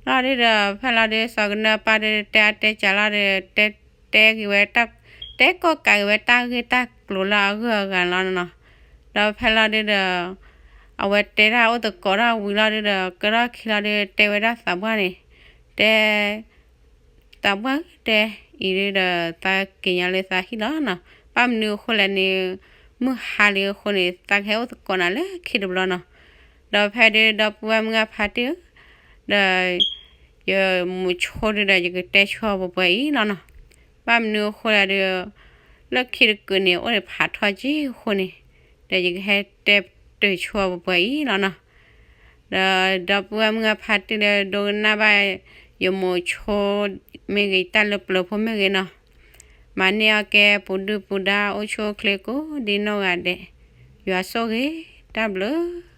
လီၤဒုးဒီး ဖဲလီၤဒုး စီၤကနၢပၢ်ဒုးတဲအါတဲစှၤလီၤဒီး တဲ တဲက့ၤဝဲ တဲကီၢ်ကးက့ၤဝဲတၢ်ဂ့ၢ်တၢ်ကျိၤလၢအဂုၤအဂၤလီၤနီၤ. ဒီးဖဲလီၤဒုးဒီး အဝဲတဲဒၣ်အိၣ်သကိးတၢ်ဝံၤလီၤဒုးဒီး ကဲထီၣ်ခံလီၤဒုး တဲဝဲဒၣ်သးပှၢ်န့ၣ်, တဲ သးပှၢ်တဲ အံၤဒုးဒီး သးက့ၤညါလၢသးဟံၣ်လီၤနီၤ. ဘၣ်မနုၤအဃိလဲၣ်န့ၣ် မုၢ်ဟါလံအဃိန့ၣ် သးကဟဲအိၣ်သကိးနၤလၢခံတဘျီနီၤ. ဒီးဖဲဒုး ဒီပုၢ်ဝဲၢ်မုၢ်ဂၢ်ဖါတံၢ်ဧၢ, ဒီး ယမုၢ်ဆိဒုးဒီး ယကတဲဆိပှဲၤပှဲၤအံၤလီၤနီၤ. ဘၣ်မနုၤအဃိလဲၣ်ဒုး လၢခံတကုာ်န့ၣ် အိၣ်ဒီးဖးထီၣ်က့အဃိန့ၣ်, ဒီးယကဟဲတဲတၢ်ဆိပှဲၤပှဲၤအံၤလီၤနီၤ. ဒီးဒီပုၢ်ဝဲၢ်မုၣ်အဖါတံၢ်လၢဒိကနၣ်ဘၣ် ယမိၢ်ဆိမ့ၢ်ဂ့ၤ တၢ်လၢပျၢၤဖိမ့ၢ်ဂ့ၤနီၤ, မၤန့ၢ်အီၣ်ကဲပူၤဒုၣ်ပူၤဒါ အိၣ်ဆူၣ်အိၣ်ချ့ကိးဒ်နီၢ်ဂၤဒဲး, ယွၤဆိၣ်ဂ့ၤတၢ်ဘျုး